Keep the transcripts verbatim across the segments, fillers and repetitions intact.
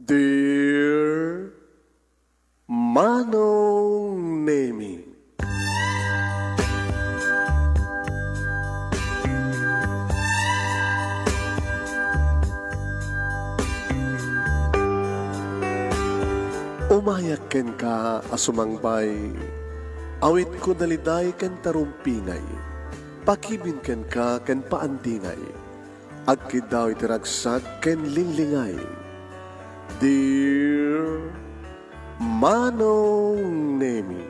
Dear Manong Nemi. Umayak kenka a sumangbay, awitko daliday ken tarumpingay, pakibin kenka ken paandingay. Agkiddaw iti ragsak ken linglingay. Dear Manong Nemi,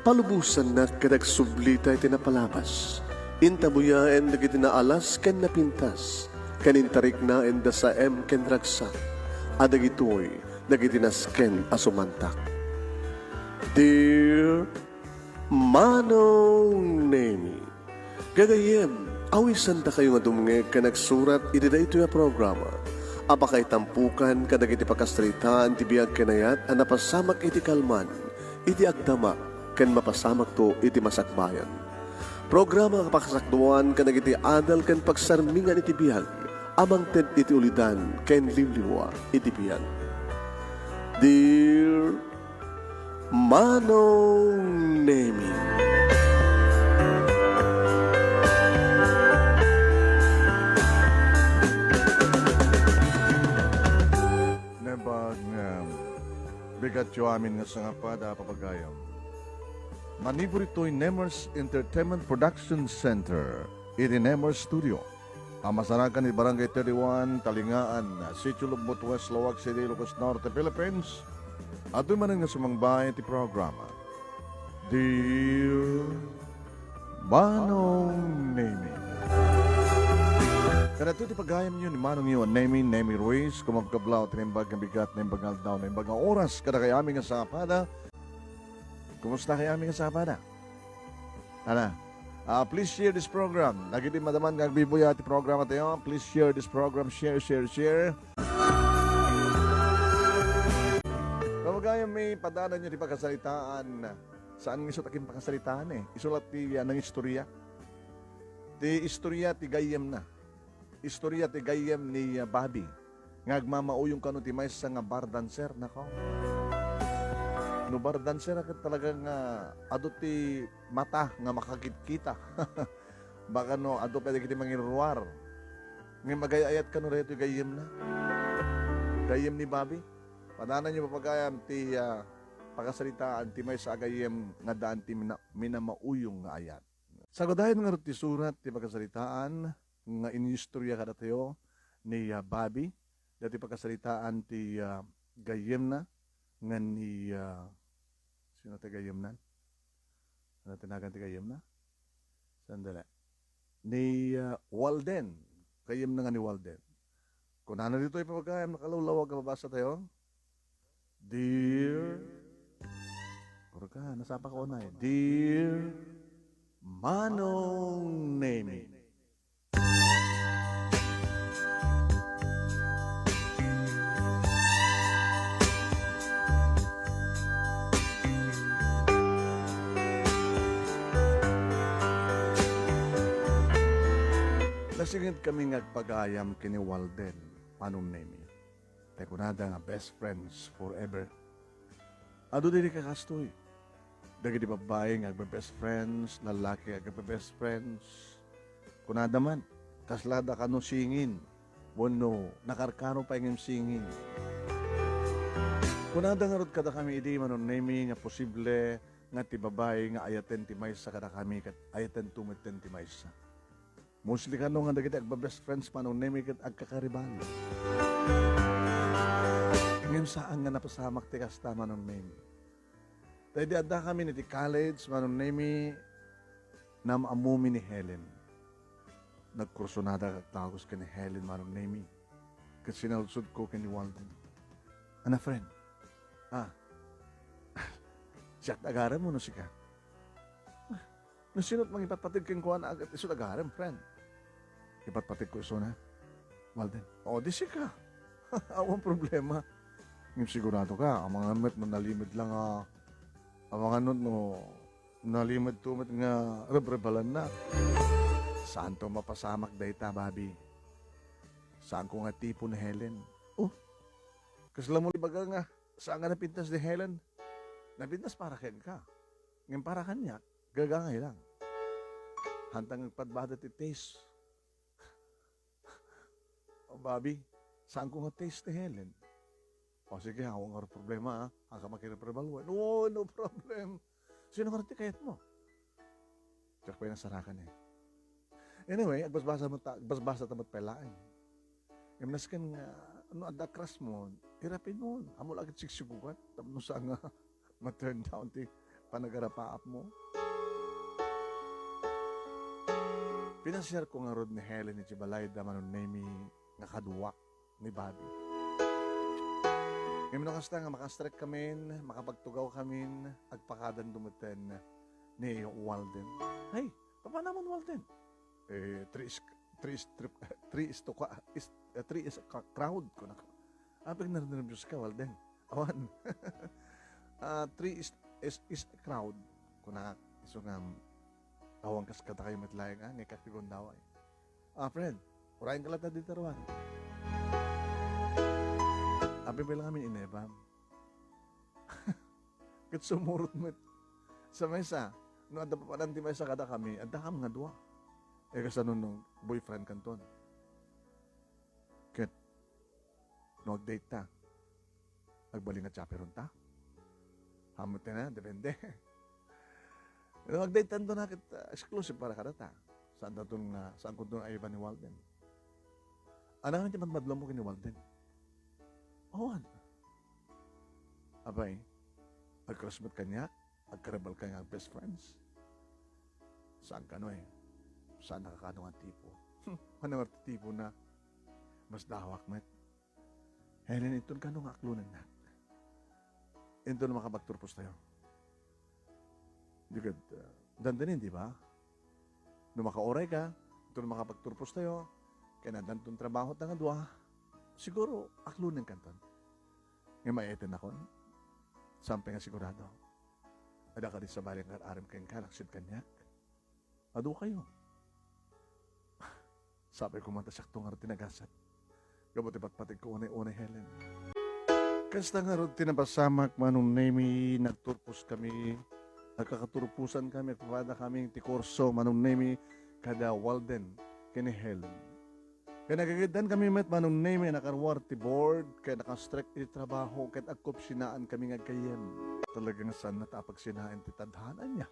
palubosannak ket agsublita iti napalabas. Intabuyaen dagiti naalas ken napintas, ken intariknaen da saem ken ragsak, a dagitoy dagiti nasken a sumantak. Dear Manong Nemi, gagayyem, awisandakayo nga dumngeg ken agsurat iti daytoy a programa a pakaitampokan kadagiti pakasaritaan ti biag ken ayat a napasamak iti kalman, iti agdama, ken mapasamakto iti masakbayan. Programa a pakasakduan kadagiti adal ken pagsarmingan iti biag a mangted iti ulidan ken liwliwa iti biag. Dear Manong Nemi. Naimbag nga bigatyo amin nga sangapada a papagayam. Manipud ditoy Nemers Entertainment Production Center iti Nemers Studio. A masarakan iti Barangay thirty-one, Talingaan, Sitio Lugbot West, Laoag City, Ilocos Norte, Philippines. Adtoy manen nga sumangbay iti programa. Dear Manong Nemi. Kadagitoy ti pagayamyo ni Manongyo a Nemi, Nemi Ruiz, kumakablaw ti naimbag nga bigat, naimbag nga aldaw, naimbag nga oras, kadakay amin nga sangapada. Kumusta kay amin nga sangapada? Ana, ah, please share this program. Dagiti madaman nga agbibuya ti programa tayo, please share this program. Share, share, share. Mamagayam mi, padananyo ti pakasaritaan. Saan nga isu ti akin pakasaritaan eh. Isu la ti, ah, nangistorya. Ti istorya ti gayyemna. Istorya ti gayyem ni, ah, Bobby nga agmamauyong kano ti maysa nga bar dancer, nako. No bar dancer, ket talaga nga adu ti mata nga makakitkita. Baka no adu pay dagiti mangirruar. Ngem agay-ayat kano daytoy gayyemna. Gayyem ni Bobby. Padananyo, papagayam, ti, ah, pakasaritaan ti maysa a gayyem nga addaan ti mina-, minamauyong nga ayat. Sagudayen ngarud ti surat ti pakasaritaan nga inistorya kadatayo ni, ah, Bobby, daytoy pakasaritaan ti, ah, gayyemna nga ni, ah, sino ti gayyemnan? Ano ti nagan ti gayyemna? Sandali. Ni, ah, Walden. Gayyemna nga ni Walden. Kunana ditoy, papagayam, nakalawlawag a mabasa tayo. Dear, kurka, nasapa ko unay. Dear Manong Nemi. Nasinged kami nga agpagayam ken ni Walden, Manong Nemi. Tay kunada nga best friends forever. Adu daydi kakastoy. Dagiti babbai nga agbe-best friends, lallaki nga agbe-best friends. Kunada man, kaslada kano singin, wenno nakarkaro pay ngem singin. Kunada ngarud kadakami idi, Manong Nemi, nga posible nga ti babbai nga ayaten ti maysa kadakami ket ayatento metten ti maysa. Mostly kano nga dagiti agba-best friends, Manong Nemi, ket agkakaribal. Ngem saan nga napasamak ti kasta, Manong Nemi. Ta idi addakami iti college, Manong Nemi, naam-ammomi ni Helen. Nagkursunada ket agtagus ken ni Helen, Manong Nemi. Ket sinaludsodko ken ni Walden. Ana, friend? Ah. Siak ti agarem wenno sika? No sino ti mangipatpateg kenkuana, ket isu ti agarem, friend. Ipatpategko isuna. Walden, o, di sika. Awan problema. Ngem sigurado ka, amangan met no nalimed lang a, amangan met no nalimed to met nga rebrebalanna. Saanto mapasamak dayta, Bobby. Saanko nga tipon ni Helen. Oh, Kasla mo ibaga nga, saan nga napintas ni Helen? Napintas para kenka. Ngem para kaniak, gagangay lang. Hantang agpadbada ti taste. O, Bobby, saan ko nga taste ni Helen? O, sige, awan nga problema, ha? Hangka makiriprebal, no, no problem. Sino nga ti kayat mo? Diak pay nasarakan, eh. Anyway, agbasbasa mo ta, agbasbasa ta met pay laeng. Ngem nasken nga, no adda crush mo, irapid mo, amo la ket sigsugukan, tapno saan nga ma-turn down ti panagarapaap mo. Pinasiar ko ngarud ni Helen iti balay da Manong Nemy nga kadua ni Bobby. Ngem no kasta nga makastrek kamin, makapagtugaw kamin, agpakadan dumeten ni Walden. Hey, papanamon, Walden? Eh, three is, three is, three, three is to ka-, is, eh, three is a ca-, crowd, kunak. Apay nga nerbios ka, Walden? Awan. Ah, three is, is, is a crowd, kunak. Isu nga, awan kas kadakayo met laeng, ah, nga ikakigundaway. Ah, friend, urayen ka latta dita ruan. Apay pay lang amin inebam. Ket sumurot met. Sa maysa, no adda papanan ti maysa kadakami, addakam nga dua. Eh, kasano no boyfriend kanton? Ket no agdate ta, agbalin nga chaperone ta? Amo ti na, depende. No agdate tanto na ket, ah, exclusive para kadata. Saan tanton nga, saan kunton ayban ni Walden? Ania ngamin ti madmadlawmo ken ni Walden? Awan. Apay, agcrush met kaniak? Agkaribal ka nga best friends? Saan kano eh? Saan nakakano nga tipo? Ano nga tipo na? Mas dawak met. Helen, inton kano nga aklonennak? Inton makapagturpos tayo. Di ket, uh, dandanin, di ba? No makauray ka, inton makapagturpos tayo, ken addanton trabaho ta nga dua, siguro, aklonen kanton. Nga maeten nakon? Saan pay nga sigurado. Adda kadi sabali nga ar-arim kenka, naksid kaniak? Adu kayo. Sapay koma ta siakto ngarud ti nagasat. Gapu ti patpategko unay-unay, Helen. Kasta ngarud ti napasamak, Manong Nemy, nagturpos kami. Agkakaturposan kami, agpapada kami ti kurso, Manong Nemy, kada Walden, ken ni Helen. Ken nagagiddan kami met, Manong Nemy, a nakaruar ti board, ken nakastrek iti trabaho, ket agkopisinaan kami nga aggayyem. Talaga nga saanna ta a pagsinaen ti tadhana ania.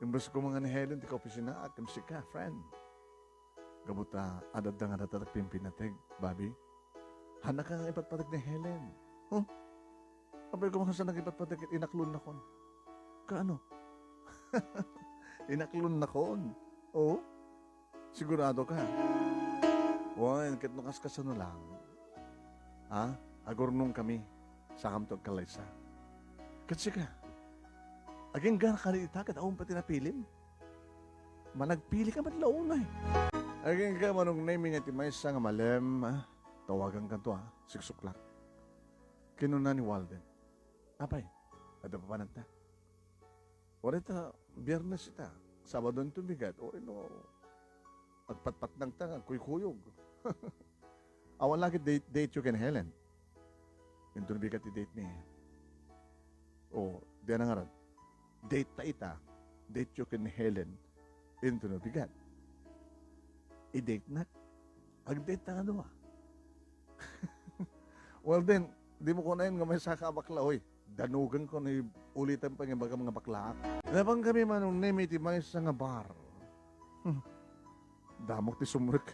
Imbes koma nga ni Helen ti kaopisinaak ken sika, friend. Gapu ta, ad-adda nga datadak pimpinateg, Bobby. Haannak nga ipatpateg ni Helen. Huh? Apay koma nga saannak ipatpateg ket inaklonnakon. Kaano? Inaklonnakon? Oh? Sigurado ka? Wen, ket no kaskasano lang, ha? Agurnong kami, sakamto agkallaysa. Ket sika, agingga kadi ita ket awan pay ti napilim? Managpili ka met la unay. Agingga, Manong Nemy, nga ti maysa nga malem, ah, tawagankanto, ah, siksuklak. Kinuna ni Walden, "Apay, adda papananta?" Uray ta Biyernes ita, Sabado inton bigat, uray no agpatpatnang ta nga agkuykuyog. Awan la ket date, date yo ken Helen. Inton bigat ti date ni. O, di na ngarud. Date ta ita, date yo ken Helen. Inton bigat. I-date nak. Ag-date ta nga dua. Walden, dimo kunaen nga maysa ka a bakla, oy. Danugen ko ni ulitan pay nga ibagam nga baklaak. Napan kami, Manong Nemy, iti maysa nga bar. Hmm. Damok ti sumrek.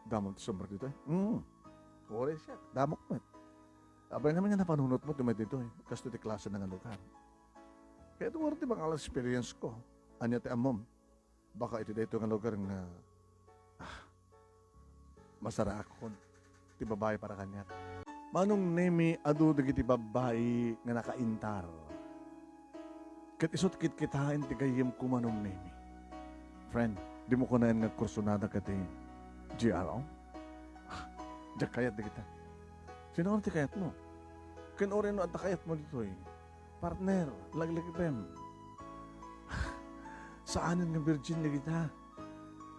Damok ti sumrek ditoy. Hmm. Uray siak, damok met. Apay ngamin nga napanunotmo ti met ditoy. Kastoy ti klase nga lugar. Kayat uray ti bangal experience ko. Ania ti ammom? Baka iti daytoy nga lugar nga, ah, masaraakon ti babai para kaniak. Manong Nemy, adu dagiti babbai nga nakaintar. Ket isu ti kitkitaen ti gayyemko, Manong Nemy. Friend, dimo kunaen nga agkursunada ket ti G R O? Ah, diak kayat dagita. Sino ti kayatmo? Ken uray no adda kayatmo ditoy, partner, laglagipem. Saanen nga virgin dagita.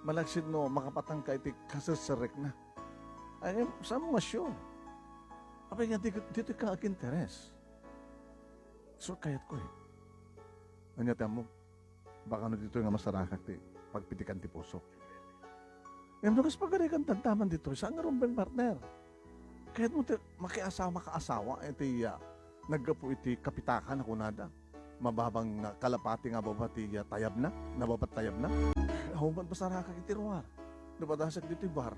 Malaksid no makapatangka iti kaserserekna. Ay, saan mo nga sure? Apay nga, di, ditoy ka aginteres. So, kayatko eh. Ania ti ammo? Baka no ditoy nga masarakak ti pagpitikan ti pusok. Ngem no kas pagarikan damdaman ditoy, saan nga rumbeng partner? Kayatmo ti makiasawa, makaasawa, iti, ah, naggapu iti kapitakan a kunada. Mababang nga kalapati nga baba ti, ah, tayabna, nababat tayabna. Awan man masarakak iti ruar. No padasak ditoy bar.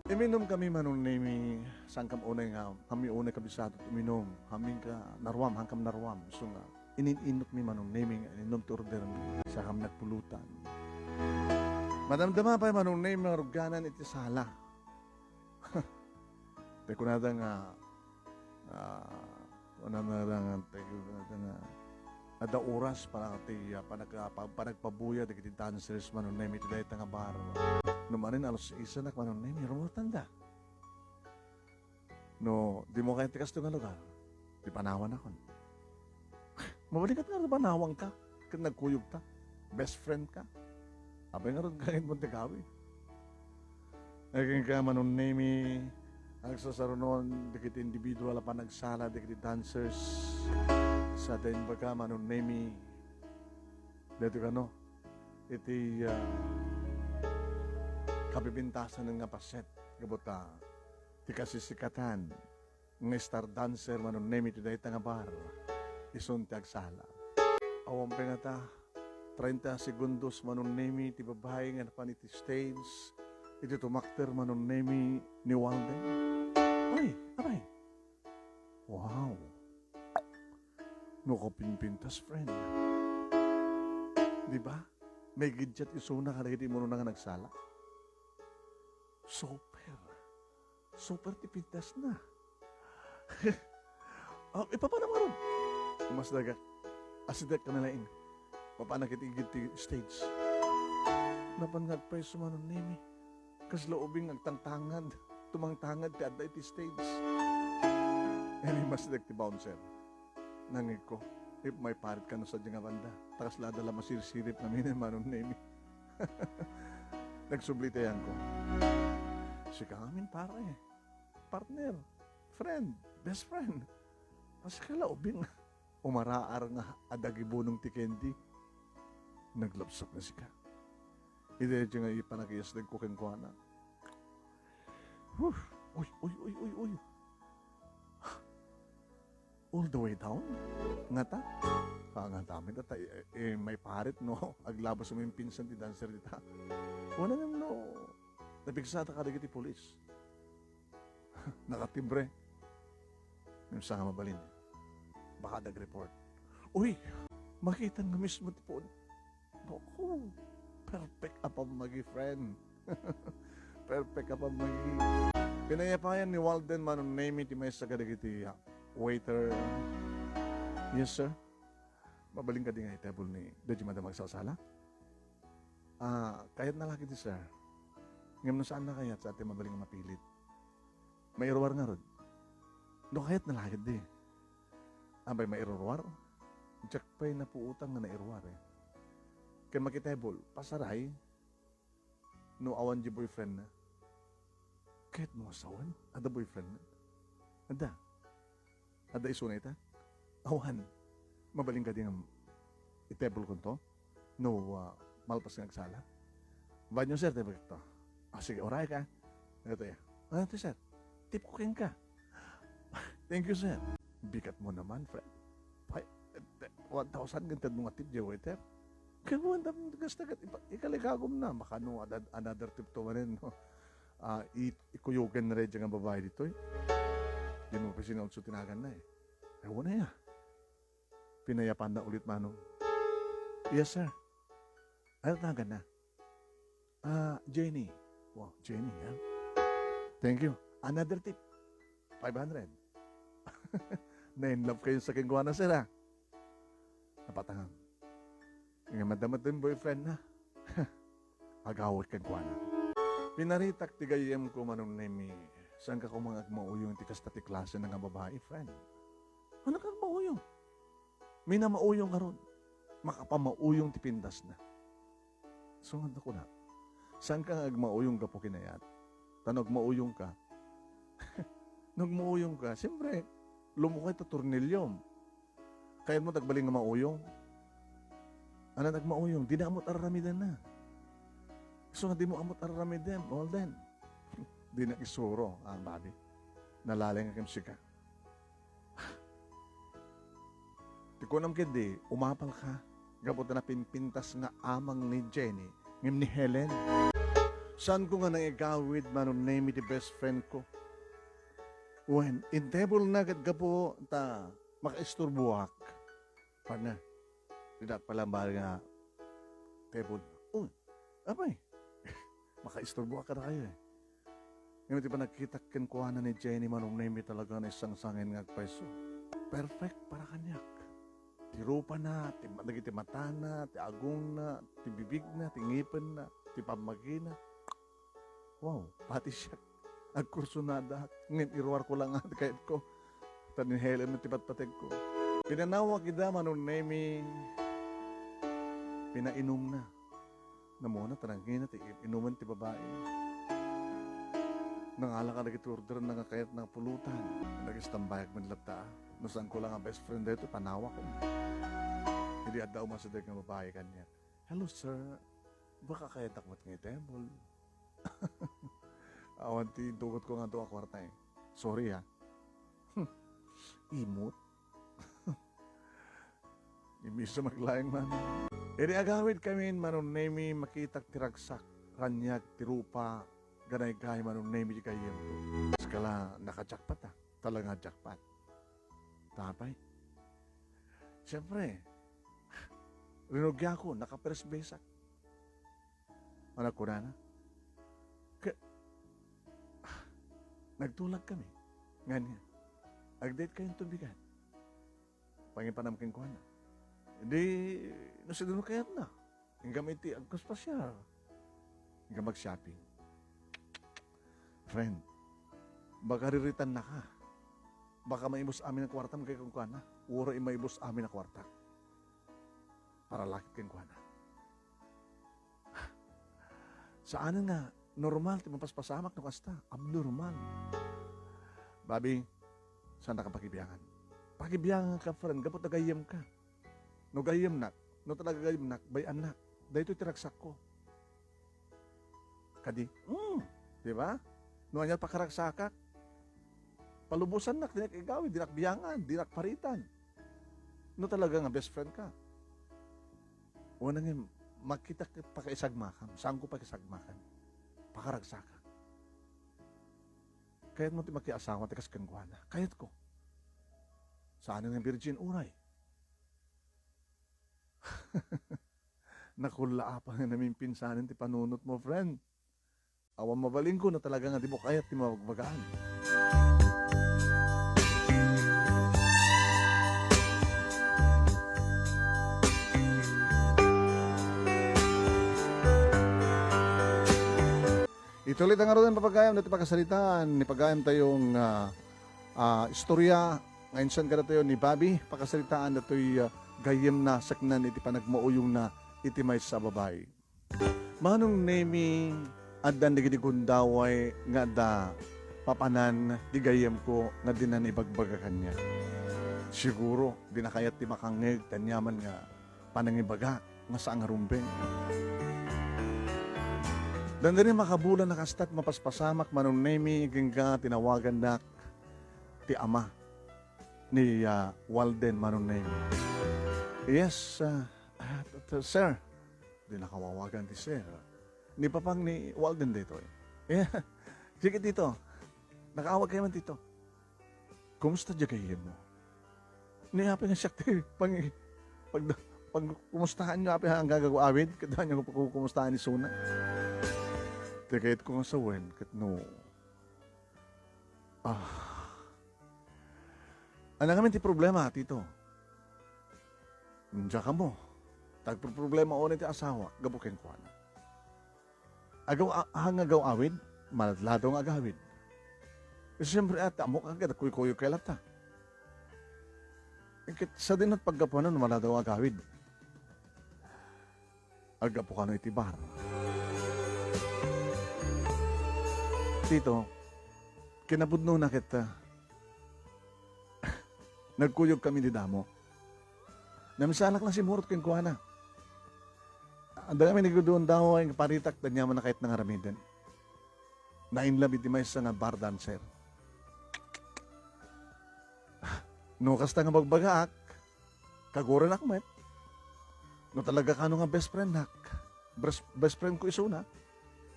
Iminum kami, Manong Nemi, saan kam unay nga, kami unay kabisado uminum. Hamin ka naruam, hankam naruam. So nga, inin-inut mi, Manong Nemi, nga inin-inum ti order mi. Sakam nagpulutan. Madamdama pay, Manong Nemi, nga ruganan iti sala. Ti kunada nga, ah, kunana nga, ti kunada nga, adda oras para ti, ah, panag-, ah, pa-, panagpabuya dagiti dancers, Manong Nemi, iti dayta nga bar. No manen alas sais nak, Manong Nemi, rumurotanda. No, dimo kayat ti kasto nga lugar, di panawanakon. Mabalikat nga, panawanka ken nagkuyogta. Best friend ka. Apay ngarud, kayatmo ti gawi. Ay, kenka, Manong Nemi, agsasarunon dagiti individual a panagsala dagiti dancers. Sa ta imbagak, Manong Nemi, daytoy kano, iti, ah, kapipintasan nga paset, gapu ta ti kasisikatan nga star dancer, Manong Nemi, ti dayta nga bar, isun ti agsala. Awan pay ngata, treinta segundos, Manong Nemi, ti babai nga napan iti stage, iti tumakder, Manong Nemi, ni Walden. Ay, aray! Wow! No kapinpintas, friend. Di ba? May gidjat isuna kadagiti immuna nga nagsala. Super. Super ti pintasna. Ah, ipapana ngarud. Umasdagak. Asidek ka na laing. Papanak iti igid ti stage. Napan nga agpayso, Manong Nemi. Kasla ubing agtangtangad. Tumangtangad ti adda iti stage. Inimasdek ti bouncer. Nangegko, if maiparit kano sadiay nga banda, ta kasla adda la masirsirip ngamin, Manong Nemi. Nagsubli ti ayangko. Sika ngamin, pare. Partner. Friend. Best friend. Sika la ubing. Umaraar nga adda gibunong ti candy. Naglabsak na sika. Idi nga ipanakiyasdagko kenkuana. Whew! Uy, uy, uy, uy, uy. All the way down? Ngata? Ah, ngata met, ata, eh, eh, maiparit, no? Aglabas mo yung pinsan ti dancer dita. Wala nang, no? Napigsata kadagiti pulis. Nakatimbre. Yung sa nga mabalin. Baka nag-report. Uy! Makita nga mismo ti phone. Naku, perfect a pammagi, friend. Perfect a pammagi. Pinayapayan ni Walden Manong Nemi ti maysa kadagiti, ah, waiter. Yes, sir. Mabalin kadi nga itebol ni, daydi madam agsasala? Ah, kayatna la kadi, sir. Ngem no saanna kayat, sa ti mabalin nga mapilit. Mairuar ngarud. No kayatna la kadi. Apay mairuruar? Diak pay napuotan nga nairuar, eh. Ken makitebol, pasaray, no awan di boyfriend na. Kayatmo nga sawen? Adda boyfriend na? Adda. Adda isuna ita? Awan. Mabalin kadi nga itebol kunto? No, ah, malpas nga agsala? Banyo, sir, ti bagto. Ah, sige, uray ka. Ito ya. Ano to, sir? Tip ko kenka. Thank you, sir. Bigat mo naman, friend. Pay, eh, one thousand nga intedmo nga tip, diay waiter. Kaya mo, ang dami gasta kat, ipa-, ikaligagom na. Makano, anad-, another tip to manen, no? Ah, i-, ikuyogan na rin nga babae ditoy. Di mo pa sinulso tinagan na eh. Ewan na ya. Pinayapan na ulit, Manong. Yes, sir. Ano tinagan na? Ah, Jenny. Wow, Jenny, ha? Thank you. Another tip. Five hundred. Na-in love kayo sa kenkuana, sir, ha? Napatangam. Nga madama yung boyfriend na. Agawid kenkuana. Pinaritak ti gayyemko, Manong Nemi. Saan ka kumang agmauyong ti kasta ti klase na nga babae, friend? Ano ka agmauyong? Minamauyong ngarud. Makapamauyong ti pintasna. Sungad na kuna, saan ka nga agmauyong gapu kinayat? Ta no agmauyong ka, Nagmauyong ka, siyempre, lumukay ta tornilyo. Kayatmo ti agbalin nga mauyong? Ania ti agmauyong? Dina ammo't ar-aramidenna. Isu nga dimo ammo't ar-aramiden, well then, dinak isuro, ah, Bobby. Nalaing nga kenka. Ti kunam ketdi, umapal ka. Gapu ta napimpintas nga amang ni Jenny, ngem ni Helen. Saanko nga naigawid, Manong Nemy, ti best friend ko. Wen, intable na ket gapu ta makaisturboak. Partner, dida pala mahal nga table. Uy, apay, makaisturboak kadakayo eh. Ngem ti panagkitak kenkuana ni Jenny, Manong Nemy, talaga naisangsangen nga agpayso. Perfect para kaniak. Ti rupana, ti, dagiti matana, ti agongna, ti bibigna, ti ngipenna, ti pammagina. Wow, pati siak. Agkursunada, ngem iruarko la nga ti kayatko. Ta ni Helen ti patpategko. Pinanawak ida, Manong Nemy, pinainumna. Namuna, ta nangina ti inumen ti babai. Nangala kadagiti orderna nga kayatna nga pulutan. Nag-istambayak met latta. No saanko la nga best friend daytoy, panawak. Idi adda umasideg nga babai kaniak. "Hello, sir. Baka kayatak met nga itable." Awan ti intugot ko nga adu a kuarta eh. Sorry, ah. Imot. Imbis na maglaing man. Idi agawid kami, Manong Nemy, makitak ti ragsak, raniag ti rupa, ganay-ganay, Manong Nemy, ti gayyemko. Skala, naka-jackpot, ah. Talaga jackpot. Tapay. Siyempre, rinugiako, naka-first base ak. Ano kunana? Ka-, nagtulag kami. Nga niya, "Ag-date kayo itong bigat." Pangipanam kenkuana. Di, no sino kayat na? Inggam iti agpaspasiar. Inggam mag-shopping. Friend, baka riritan na ka. Baka maibus amin ang kwartam kay kenkuana. Uray maibus amin ang kwarta. Para lakit kenkuana. Saanen nga normal ti mapaspasamak no kasta. Abnormal. Babi, saan ka pakibiangan? Pakibiangan ka, friend, gapu ta gayyem ka. No gayyemnak, no talaga gayyemnak, bay-annak. Daytoy ti ragsakko. Kadi, mm, di ba? No ania pakaragsakak, palubosannak, dinak igawid, dinak biangan, dinak paritan. No talaga nga best friend ka. Wen nga, makita ka pakaisagmakam, saanko pakaisagmakam. Pakaragsakak. Kayatmo ti makiasawa ti kas kenkuana. Kayatko. Saan nga virgin uray? Nakulla apa nga namimpinsanen ti panunot mo, friend. Awan mabalinko no talaga nga dimo kayat ti mabagbagaan. Ituloy ta ngaruden, papagayam, dati pakasaritaan ni pagayam tayong, ah, ah, istorya nga insan kadatayo ni Bobby, pakasaritaan datoy, ah, gayyemna saknana iti panagmauyongna iti maysa a babai. Manong Nemy, addan dagiti gundaway nga adda papanan ti gayyemko nga dinan ibagbaga kaniak. Siguro, dina kayat ti makangngeg ti aniaman nga panangibaga nga saan nga rumbeng. Dandani makabulan a kasta ti mapaspasamak, Manong Nemy, agingga tinawagannak ti ama ni, ah, Walden, Manong Nemy. Yes, ah, ah, t-, t-, sir. Di nakawawagan ti sir. Ni papang ni Walden daytoy. Eh, sige, tito. Nakaawag kayo man, tito. Kumusta diay gayyemmo? Ni apay nga siak ti pang-, pag-, pag-, kumustahan niyo apay nga agawid? Ket ania nga pakukumustahan isuna? Ti kayatko nga sawen, ket no. Ah. Ania ngamin ti problema, tito? Diak ammo. Ti agproproblema unay ti asawa, gapu kenkuana. Agaw-, a-, haan nga agaw-awid, maladladaw nga agawid. Siyempre, ata, ammok a ket kuykuyog kay latta. Ket sadino ti paggapuana no maladladaw nga agawid? Aggapu kano iti bar. Tito, kinapudnona ket, ah, Nagkuyogkami ti damo. Namisalak la simurot kenkuana. Adda kami ni Gudon daw ay paritak, danyaman na kayat nga aramiden. Na-in love iti maysa nga bar dancer. No kasta nga bagbagaak, kaguranak met. No talaga kano nga best friend nak, best, best friend ko isuna,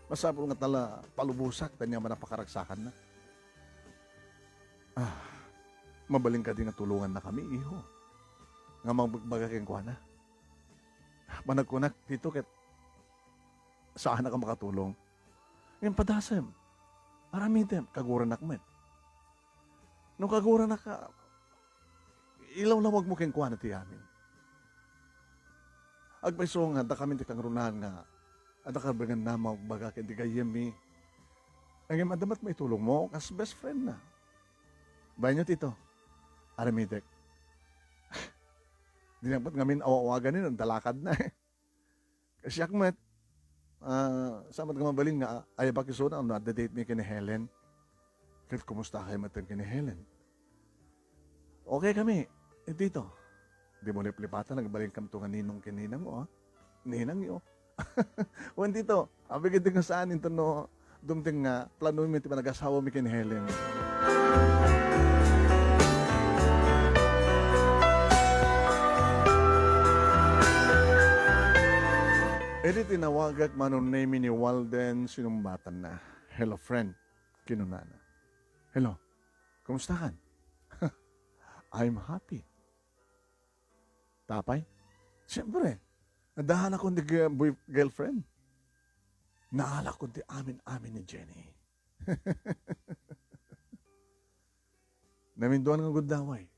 masapul nga tala palubosak, danyaman a pakaragsakanna. Ah, mabalin kadi nga tulongannakami, iho? Nga magbagbaga kenkuana. Panagkunak dito ket saanak a makatulong. Ngem padasem, aramidem, kaguranak met. No kaguranak ka, ilawlawag mo kenkuana ti amin. Agpayso nga adda kami ti kangrunaan nga adda karbengan na mabaga ken ti gayyemmi. Ngem adda met maitulong mo kas best friend na. Bayan yo, Tito. Aramidek. Di na met ngamin awa-awagan ni, nagdalakad na eh. Siak met, ah, saan met nga mabalin nga ayabak isuna no adda date mi ken ni Helen. Ket kumusta kayo met ken ni Helen? Okay kami, eh, Tito. Di mo liplipatan, nagbalin kamto nga ninong ken ninang mo, ah. Ninang yo. Wen, Tito, apay ket di nga saan inton no dumteng nga plano mi ti panagasawa mi ken Helen. Idi tinawagak, manunay mi ni Walden, sinumbatanna. "Hello, friend," kinunana. "Hello, kumusta kan?" "I'm happy." "Tapay?" "Siyempre, nadahalakon ti gi-, boy-, girlfriend. Naalakon ti amin-amin ni Jenny." Naminduan nga gundaway.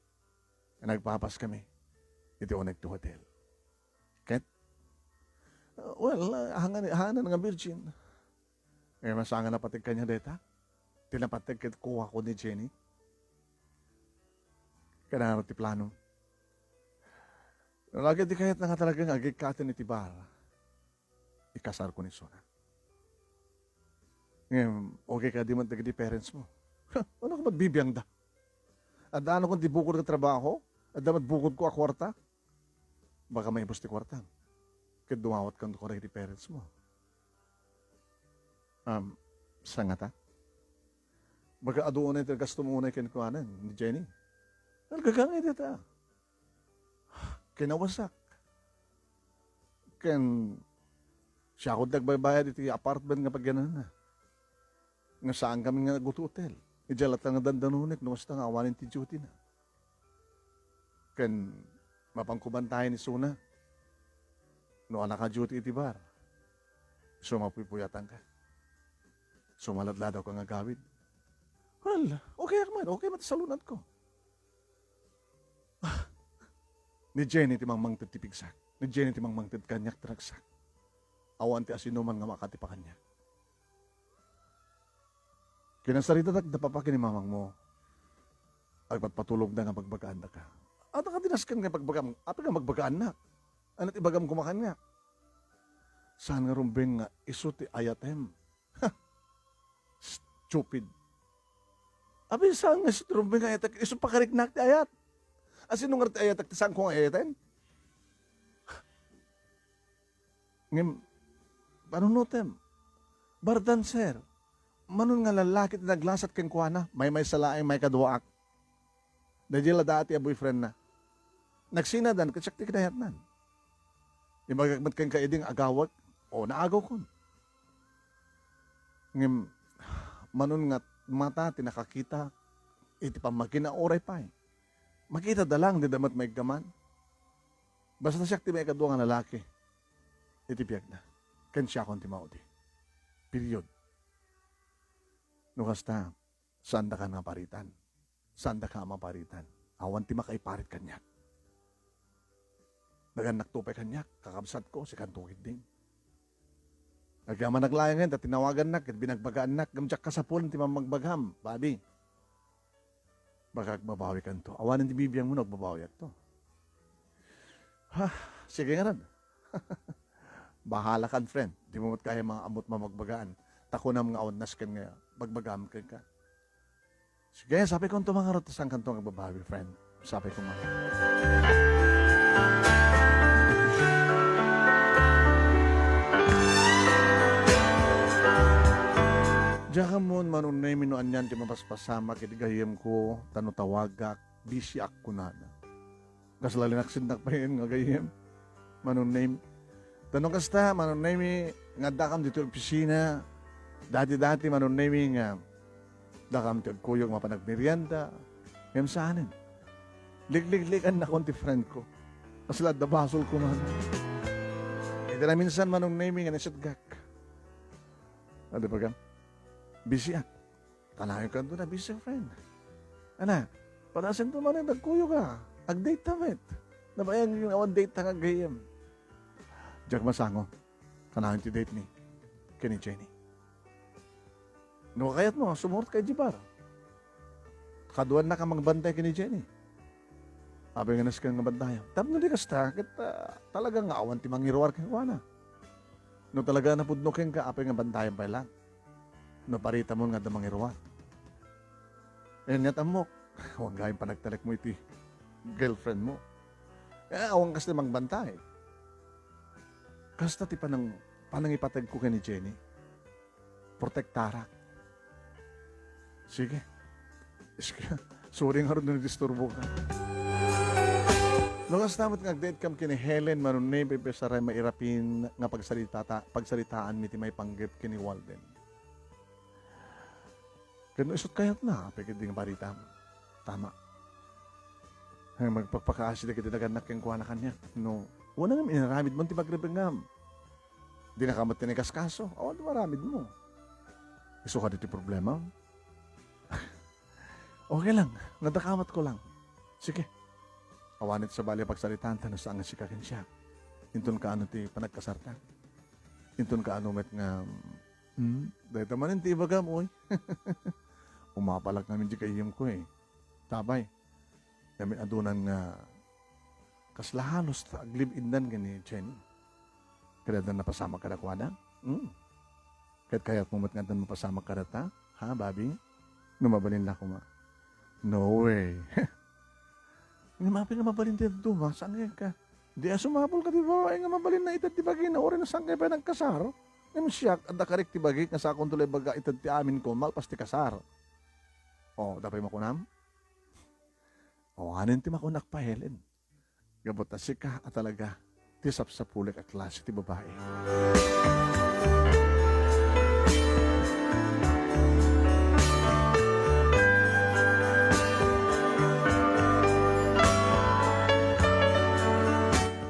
Nagpapas kami iti Oneg Two Hotel. Ket, uh, well, uh, hangan, hangan nga virgin. Eh, masanga napateg kaniak dayta. Ti napateg ket kuwako ni Jenny. Kanaro ti plano? Lagi ti kayatna nga talaga nga agikkaten iti bar. Ikasarko ni Sona. Ngem, okay kadi met dagiti parents mo? Ano ka magbibiangda? Adda ano kon ti bukod nga trabaho? Adda met bukod ko a kwarta? Baka maibus ti kwarta. Ket dumawat kan ko dagiti parents mo. Um, sangata? Baka adu unay ti gasto mo unay kenkuanan ni Jenny. Nalgagangay dita. Kinawasak. Ken siakon ti agbaybayad iti apartment nga pagyananna. Nga saan kami nga naghotel. Idiay latta nga dandanunek no kasta nga awanen ti duty na. Ken mapankubantayan ni Suna. No anak a duty iti bar, sumapuypuyatanka. Sumaladladaw ka nga agawid. Well, okay ak man. Okay man ti salunat ko. Ah, ni Jenny ti mangmangted ti pigsak. Ni Jenny ti mangmangted kaniak ti ragsak. Awan ti asinoman nga makatipa kaniak. Kinasaritadak da papa ken ni mamangmo. Agpatpatulogda nga bagbagaandaka. Adda ka dinasken nga bagbagam, apay nga bagbagaannak? Ania ti ibagam koma kaniak? Saan nga rumbeng nga isu ti ayatem? Ha! Stupid. Abi, saan nga isu ti rumbeng nga ayatek? Isu pakariknak ti ayat. Asino nga ti ayatek ti saanko nga ayaten? Ngem, panunotem, bardan, sir. Manon nga lallaki ti naglasat kenkuana, maymaysa laeng maikaduaak. Daydiay la dati a boyfriend na. Nagsinadan, ket siak ti kinayatnan. Imbagak met kenka idi nga agawek, o naagawkon. Ngem, manon nga mata ti nakakita, iti pammakina uray pay. Makita da lang, dida met maiggaman. Basta siak ti maikadua nga lalaki iti biagna. Ken siakon ti maudi. Period. No kasta, saandaka nga paritan. Saandaka a maparitan. Awan ti makaiparit kaniak. Nagannakto pay kaniak, kakabsatko, sikanto ketdin. Agyamanak laengen ta tinawagannak ket binagbagaannak, ngem diak kasapulan ti mammagbagam, Bobby. Baka agbabawikanto. Awanen ti bibiangmo no agbabawiakto. Ha, sige ngarud. Bahala kan, friend. Dimo met kaya mga ammot mamagbagaan. Ta kunam nga awan nasken nga bagbagaam kenka. Sige, sabikonto man ngarud ta saankanto nga agbabawi, friend. Sapay koma. Diak ammon, Manong Nemy, no anian ti mapaspasamak iti gayyemko, ta no tawagak, bisiak kunana. Kasla linaksidnak payen nga gayyem, Manong Nemy. Ta no kasta, Manong Nemy, nga addakam ditoy opisina, dati-dati, Manong Nemy, nga dakam ti agkuyog mapan agmerienda, ngem saanen. Ligligligannakon ti friend ko. Kasla adda basolko man. Iti naminsan, Manong Nemy, nga naisutgak. Adi bagam? Bisiak. Kanayon kanto na busy, friend. Ana, padasento manen agkuyog a. Ag-date ta met. Nabayag nga awan date ta nga gayyem. Diak masango. Kanayon ti date mi ken ni Jenny. No kayatmo, sumurot ka idiay bar. Kaduannak a mangbantay ken ni Jenny. Apay nga nasken nga bantayam? Tapno di kasta, ket, ah, talaga nga awan ti mangiruar kenkuana. No talaga napudno kenka, apay nga bantayam pay laeng? No paritamon nga adda mangiruar. Ania ti ammok, awan gayam panagtalekmo iti girlfriendmo. Eh, awan kasta mangbantay. Kasta ti panang-, panangipategko ken ni Jenny. Protektarak. Sige. Iske, sorry ngarud no nadisturbokam. No kasta met nga ag-date kam ken ni Helen, Manong Nemy, pay saray mairapin nga pagsaritata-, pagsaritaanmi ti maipanggep ken ni Walden. Ket no isut' kayatna, apay ketdi nga paritam? Tama. Ay, magpakpakaasi dagiti nagannak kenkuana kaniak. No, wen a ngem inaramidmon ti pagrebengam. Dinaka met ti naikaskaso. Awan ti maramidmo. Isu kadi ti problema. Okay lang. Nadakamatko lang. Sige. Awan iti sabali a pagsaritaan ta no saan nga sika ken siak. Inton kaano ti panagkasarta. Inton kaano met nga, hmm, dayta manen ti ibagam, uy. Umapalak ngamin di gayyemko, eh. Tapay. Ngamin adunan nga kasla halos ta ag-live-innan ken ni Jenny. Ket adda napasamak kadakuada? Hmm. Ket kayatmo met nga adda mapasamak kadata? Ha, Bobby? No mabalin la koma. No way. Ngem apay nga mabalin ti dadduma, sangkay ka. Di a sumapul ka ti babai nga mabalin na ited ti bagina, uray na sangkay pay nagkasar. Ngem siak, adda karik ti bagik nga sakonto la ibaga ited ti aminko, malpas ti kasar. O, dapay makunam? O, anen ti makunak pa, Helen? Gapu ta sika a talaga ti sapsapulek a klase ti babai.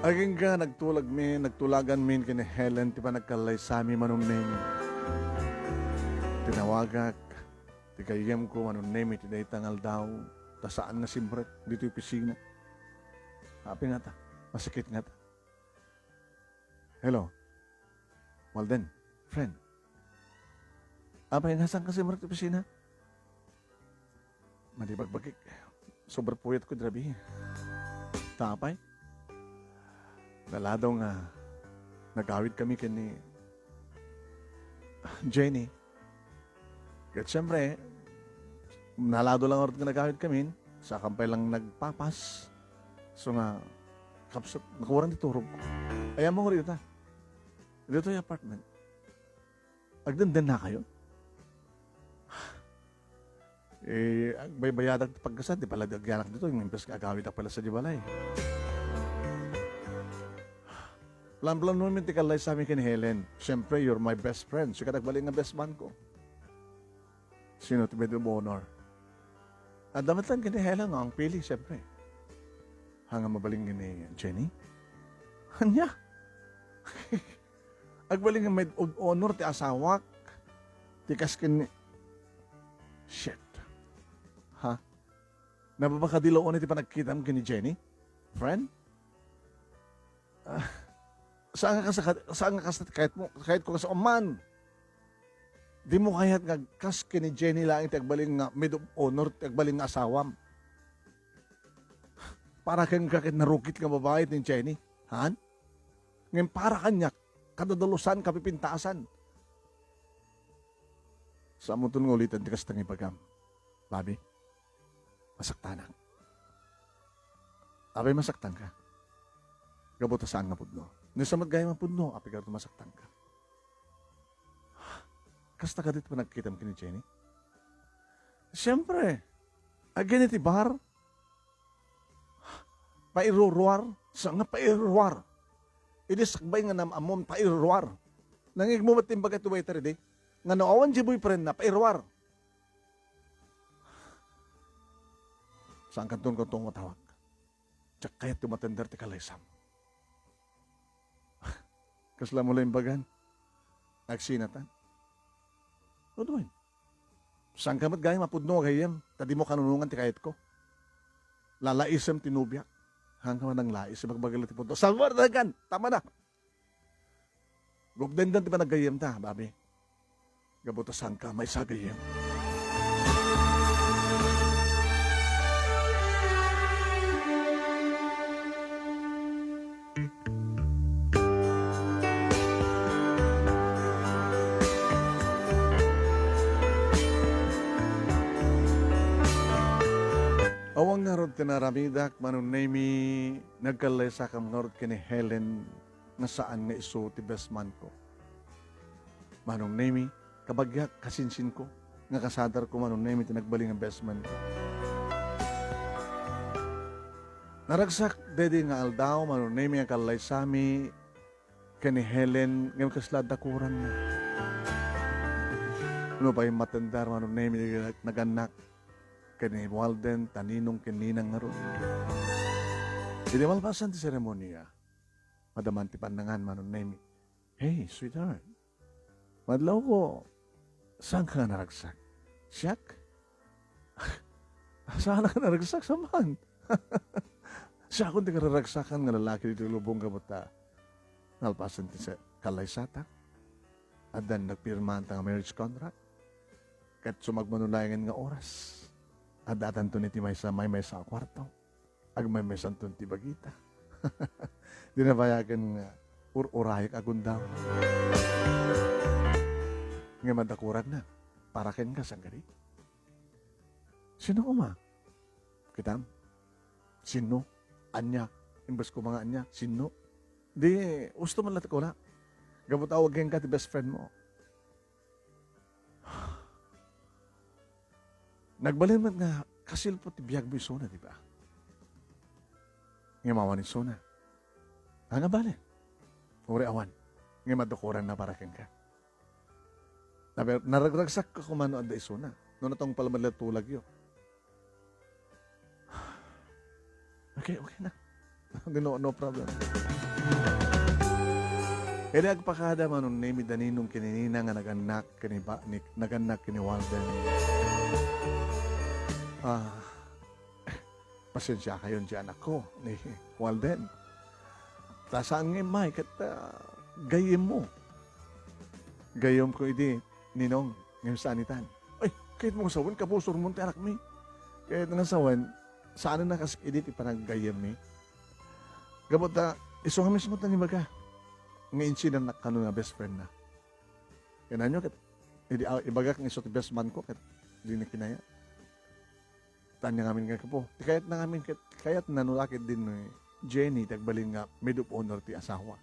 Agingga nagtulagmi, nagtulaganmin ken ni Helen ti panagkallaysami, Manong Neng. Tinawagak ti gayyemko, Manong Neng, iti dayta nga aldaw, ta saan nga simrek ditoy opisina. Apay ngata? Masakit ngata? Hello? Walden, friend. Apay nga saan ka simrek ti opisina? Madi bagbagik. Sobra puyat ko, grabe. Tapay. Naladaw nga nagawid kami ken ni Jenny. Ket siyempre, nalado lang orot nga nagawid kami, saan pay lang nagpapas. So nga, kapsat, nakuarang ti turog ko. Ayan mo nga dito, dito yung apartment. Agdenden na kayo? Eh, agbaybayadak ti pagkasat, di pala di agyanak dito, yung imbes nga agawidak pala sa di balay. Plan-plan mo min ti kallaysami ken ni Helen. Siyempre, you're my best friend. Sika nagbalin nga best man ko. Sino ti maid of honor? Adda met lang ken ni Helen nga ang pili, siyempre. Hanga mabalin ken ni Jenny? Anya? Agbalin nga maid of honor ti asawak. Ti kas ken ni, shit. Ha? Nababakadilaw unay ti panagkitam ken ni Jenny? Friend? Ah, saan nga kasa-, saan nga kasta ti kayatmo, kayatko kasta man. Dimo kayat nga kas ken ni Jenny laeng ti agbalin nga maid of honor, ti agbalin nga asawam. Para kenka ket narukit nga babai ti Jenny, han? Ngem para kaniak, kadadalusan, kapipintasan. Saan mo ton nga ulitan ti kasta nga ibagam, Bobby? Masaktanak. Apay masaktanka? Gapu ta saan nga pudno. No isu met gayam a pudno, apay garud masaktanka? Kasta kadi ti panagkitam ken ni Jenny? Siempre, again iti bar, pairuruar, sa nga pairuruar. Idi sakbay nga nam-ammom, pairuruar. Nangigmo met ti imbaga ti waiter idi, nga no awan di boyfriend na, pairuruar. Saan kanton kanto matawag? Diak kayat ti umatender ti kalaysam. Kasla mo la imbagan? Agsinatan? Uduen. Saan ka met gayam a pudno a gayyem, ta dimo kanunongan ti kayatko. Lalaisem ti nobiak. Haan ka man nanglais, ibagbaga la ti pudno. Salbar dagan! Tama na! Gubdenden ti panaggayyemta, babi. Gapu ta saan ka maysa a gayyem. Awan ngarud ti naaramidak, Manong Nemy, nagkallaysakam ngarud ken ni Helen nga saan nga isu ti best man ko. Manong Nemy, kabagiak, kasinsinko, nga kasadarko, Manong Nemy, ti nagbalin nga best man ko. Naragsak daydi nga aldaw, Manong Nemy, nga kallaysami ken ni Helen, ngem kasla adda kurangna. No pay matender, Manong Nemy, ti nagannak ken ni Walden, ta ninong ken ninang ngarud. Idi malpasan ti seremonia, madama ti pannangan, Manong Nemy. "Hey, sweetheart. Madlawko, saan ka nga naragsak? Siak? Saan ka naragsak, saan man?" Siakon ti kararagsakan nga lalaki ditoy lubong gapu ta nalpasen ti se-, kallaysatak. Addan nagpirmaanta nga marriage contract. Ket sumagmamano laengen nga oras, addatanton iti maysa, maymaysa a kuarto. Agmaymaysanton ti bagita. Di na bayagen nga ur-urayek a gundaway. Ngem adda kuragna, para kenka, saan kadi? Sino koma? Kitam? Sino? Ania? Imbes koma nga ania? Sino? Di, husto man la ti kuna. Gapu ta awan kenka ti best friend mo. Nagbalin met nga kasilpo ti biagmo isuna, di ba? Ngem awan isuna. Ania bale? Uray awan. Ngem adda kurangna para kenka. Nabe-, naragragsakka koma no adda isuna. No natungpal met la tulagyo. Okay, okay na. No, no problem. Idi agpakada, Manong Nemy, da ninong ken ni nina nga nagannak ken ni ba-, ni, nagannak ken ni Walden. Ah, pasensiakayon ti anakko, ni Walden. Ta saan nga immay ket, ah, gayyemmo. Gayyemko idi, Ninong, ngem saan itan. Ay, kayatmo nga sawen, kabusormon ti anakmi. Kayatna nga sawen, saanen a kas idi ti panaggayyemmi. Gapu ta, isu nga mismo ti nangibaga nga insidannak kano nga best friend na. Kanayon ket, idi, ah, ibagak nga isu ti best man ko, ket dina kinayat. Ania ngamin nga gapu. Ti kayatna ngamin ket, kayatna no la ketdin ni Jenny ti agbalin nga maid of honor ti asawa.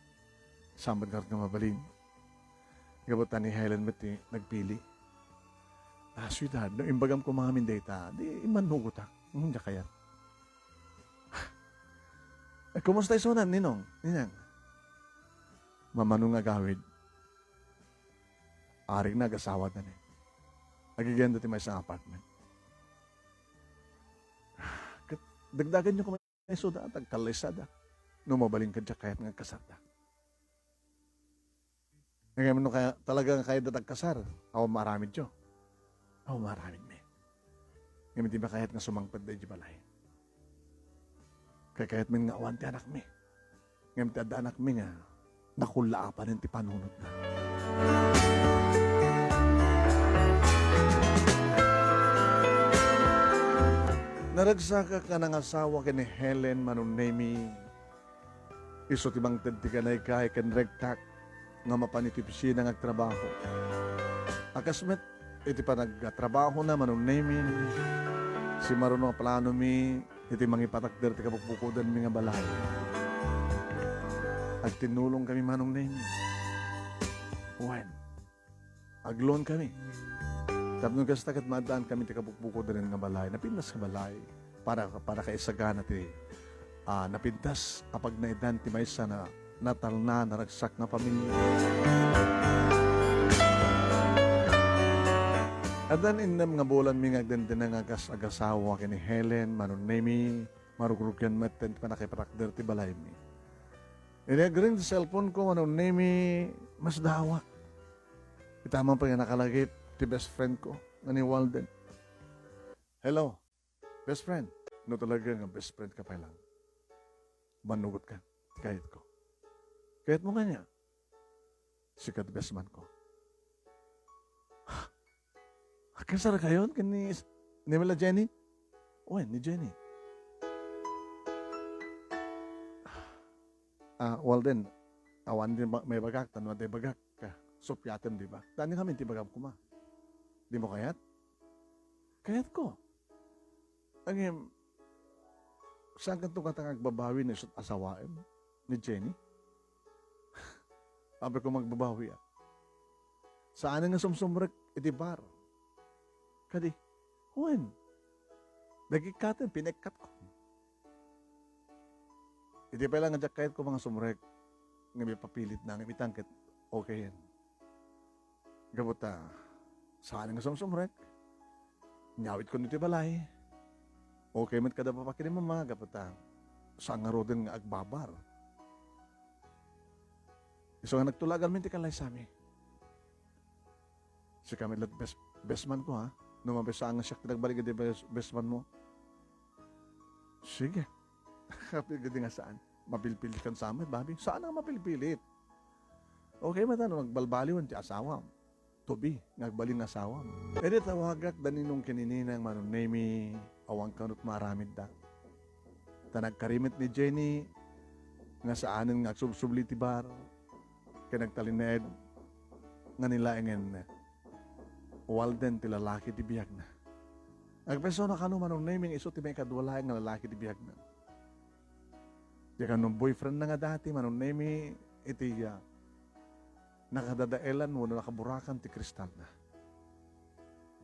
Saan met ngarud nga mabalin. Gapu ta ni Helen met ti nagpili. Ah, sweetheart, no imbagam koma ngamin dayta, di immannugotak. Hmm, diak kayat. Eh, kumusta isuna, Ninong? Ninang? Mamano nga agawid. Arigna, agasawada ni. Agigenda ti maysa nga apartment. Ket dagdaganyo koma isuda, ta agkallaysada. No mabalin ket diak kayat nga agkasarda. Ngem no kaya, talaga nga kayatda ti agkasar, awan maaramidyo. Awan maaramidmi. Ngem ti makayat nga sumangpet daydi balay. Kay kayatmin nga awan ti anakmi. Ngem ti adda anakmi nga nakullaapanen ti panunotna. Naragsakak nga nangasawa ken ni Helen Manong Nemy. Isu ti mangted ti ganay-gay ken regtak nga mapan iti opisina nga agtrabaho. A kas met iti panagtrabahona, Manong Nemy, simaruno a planomi iti mangipatakder ti kabukbukodanmi nga balay. Agtinnulongkami, Manong Nemi. Wen, agloan kami. Tapno kasta ket maaddaan kami ti kabukbukodan nga balay, napintas nga balay, para, para kaisagana ti, ah, napintas a pagnaedan ti maysa na natalna, naragsak nga pamilia. Addan innem nga bulanmi nga agdendenneng a kas-, agasawa ken ni Helen, Manong Nemi, marugrugian met ti pannakipatakder ti balaymi. Idi agring ti cellphone ko, Manong Nemi, masdaawak. Ita man pay nga nakalagip ti best friend ko nga ni Walden. "Hello, best friend." "No talaga nga best friend ka pay lang, mannugot ka. Kayatko." "Kayatmo kaniak?" "Sika ti best man ko." "Agkasarakayon ken ni, ni Mila Jenny?" "Wen, ni Jenny." "Ah, Walden, awan ti ma-, maibagak, ta no adda ibagak, ka, suppiatem, di ba? Daan ngamin ti ibagam koma. Dimo kayat?" "Kayatko." "Ngem, saankanto ngata nga agbabawi no isu ti asawaem ni Jenny?" "Apay koma agbabawi a? Saanen nga sumsumrek iti bar." "Kadi, wen. Nagikkaten, pinaikkatko." "Idi pay lang nga diak kayat koma nga sumrek, ngem ipapilitna, ngem itan ket okayen. Gapu ta, saan nga sumsumrek. Inyawidkon iti balay. Okay met kada papa ken ni mama, gapu ta, saan ngaruden nga agbabar. Isu nga nagtulaganmi ti kalaysami. Sika met la't best, best man ko, ha? No mapay saan nga siak ti nagbalik iti best, best man mo." "Sige." "Apay kadi nga saan? Mapilpilit kan sa met, babi." "Saan nga mapilpilit? Okay met a no agbalbaliwen ti asawam. To be nga agbalin nga asawam." Idi tawagak da ninong ken ni ninang, Manong Nemi, awan kano ti maaramidda. Ta nagkari met ni Jenny nga saanen nga agsubsubli ti bar ken nagtalinaed nga ni laengen Walden ti lalaki ti biagna. Agpayso na kano, Manong Nemi, nga isu ti maikadua laeng nga lalaki ti biagna. Diak kano boyfriendna nga dati, Manong Nemi, iti, ah, nakadadaelan wenno nakaburakan ti kristalna.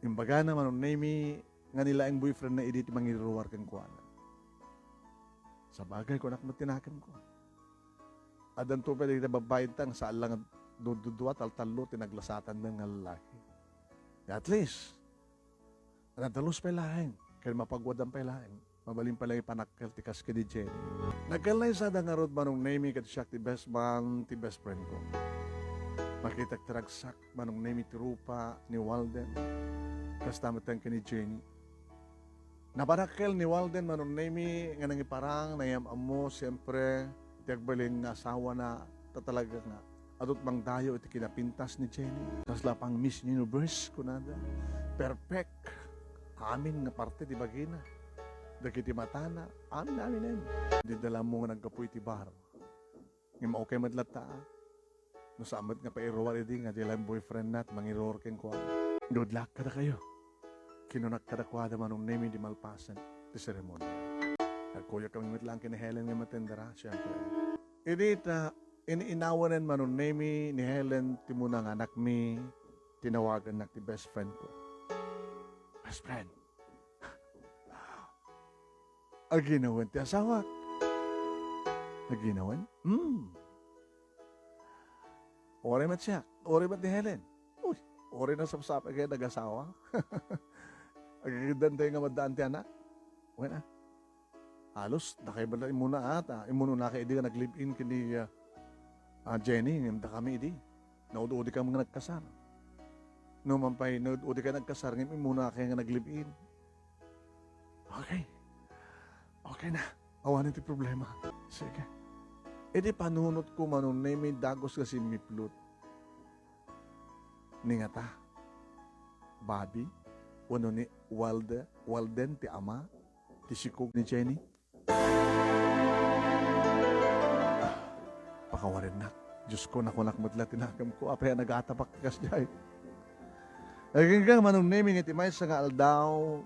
Imbagana, Manong Nemi, nga ni laeng boyfriendna idi ti mangiruar kenkuana. Sabagay, kunak met ti nakemko. Addanto pay dagiti babbai ta nga saan la nga du-, dudua, taltallo ti naglasatan nga lalaki. At least, nadalus pay laeng, ken mapaguadan pay laeng. Mabalin pay laeng ipanakkel ti kas ken ni Jenny. Nagkallaysada ngarud, Manong Nemi, ket siak ti best man, ti best friend ko. Makitak ti ragsak, Manong Nemi, ti rupa ni Walden. Kasta met ken ni Jenny. Napanakkel ni Walden, Manong Nemi, nga nangiparang, nangiyam-ammo, siempre, ti agbalin nga asawana, ta talaga nga, adut mangdayaw iti kinapintas ni Jenny. Kasla pang Miss Universe, kunada. Perfect. Amin nga parte ti bagina. Dagiti matana, amin, aminen. Dida la ammo nga naggapu iti bar. Ngem okay met latta, a. No saan met nga pairuar idi nga di laeng boyfriendna ti mangiruar kenkuana. Good luck kadakayo. Kinunak kadakuada, Manong Nemi, di malpasen ti seremonia. Nagkuyogkami met laeng ken ni Helen nga matendera, siempre. Idi ta in-inawanen, Manong Nemi, ni Helen ti muna nga anakmi, tinawagannak ti best friend ko. Best friend, aginawen ti asawak. Aginawen? Hmm. Uray met siak. Uray met ni Helen. Uy, uray nasapsapay nga nagasawa. Agigiddan tayo nga maddaan ti anak. Wen, a. Halos, dakay bala immuna, a, ta, immunonakay idi nga nag-live-in ken ni, a, a, Jenny, ngem dakami idi. Naud-udikam nga nagkasar. No man pay, naud-udikay nagkasar, ngem immunakay nga nag-live-in. Okay. Okay na. Awanen ti problema. Sige. Idi panunotko, Manong Nemi, dagus nga simmiplot. Ni ngata, Bobby, wenno ni Walde-, Walden ti ama, ti sikog ni Jenny? Pakawarennak. Diosko, nakunak met la ti nakemko. Apay a nagatabak ti kasdiay? Agingga, Manong Nemi, nga iti maysa nga aldaw,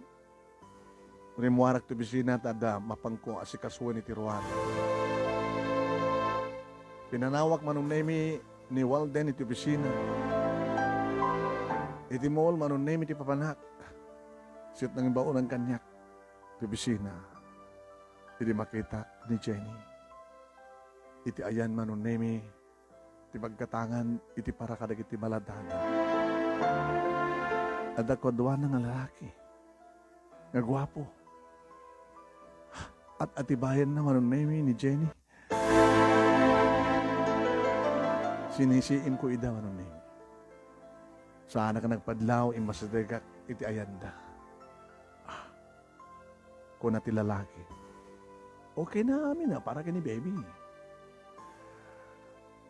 Rimmuarak ti opisina ta adda mapanko a asikasuen iti ruar. Pinanawak Manong Nemi ni Walden iti opisina. Iti mall, Manong Nemi ti papanak. Ket nangibaonan kaniak ti opisina idi makitak ni Jenny. Iti ayan, Manong Nemi, ti paggatangan iti para kadagiti maladada. Adda kua aduana nga lalaki nga guapo. At atibayanna, Manong Nemi, ni Jenny. Sinisiimko ida, Manong Nemi. Saanak a nagpadlaw, immasidegak iti ayanda. Ah, kuna ti lalaki. Okay na amin a para ken ni baby.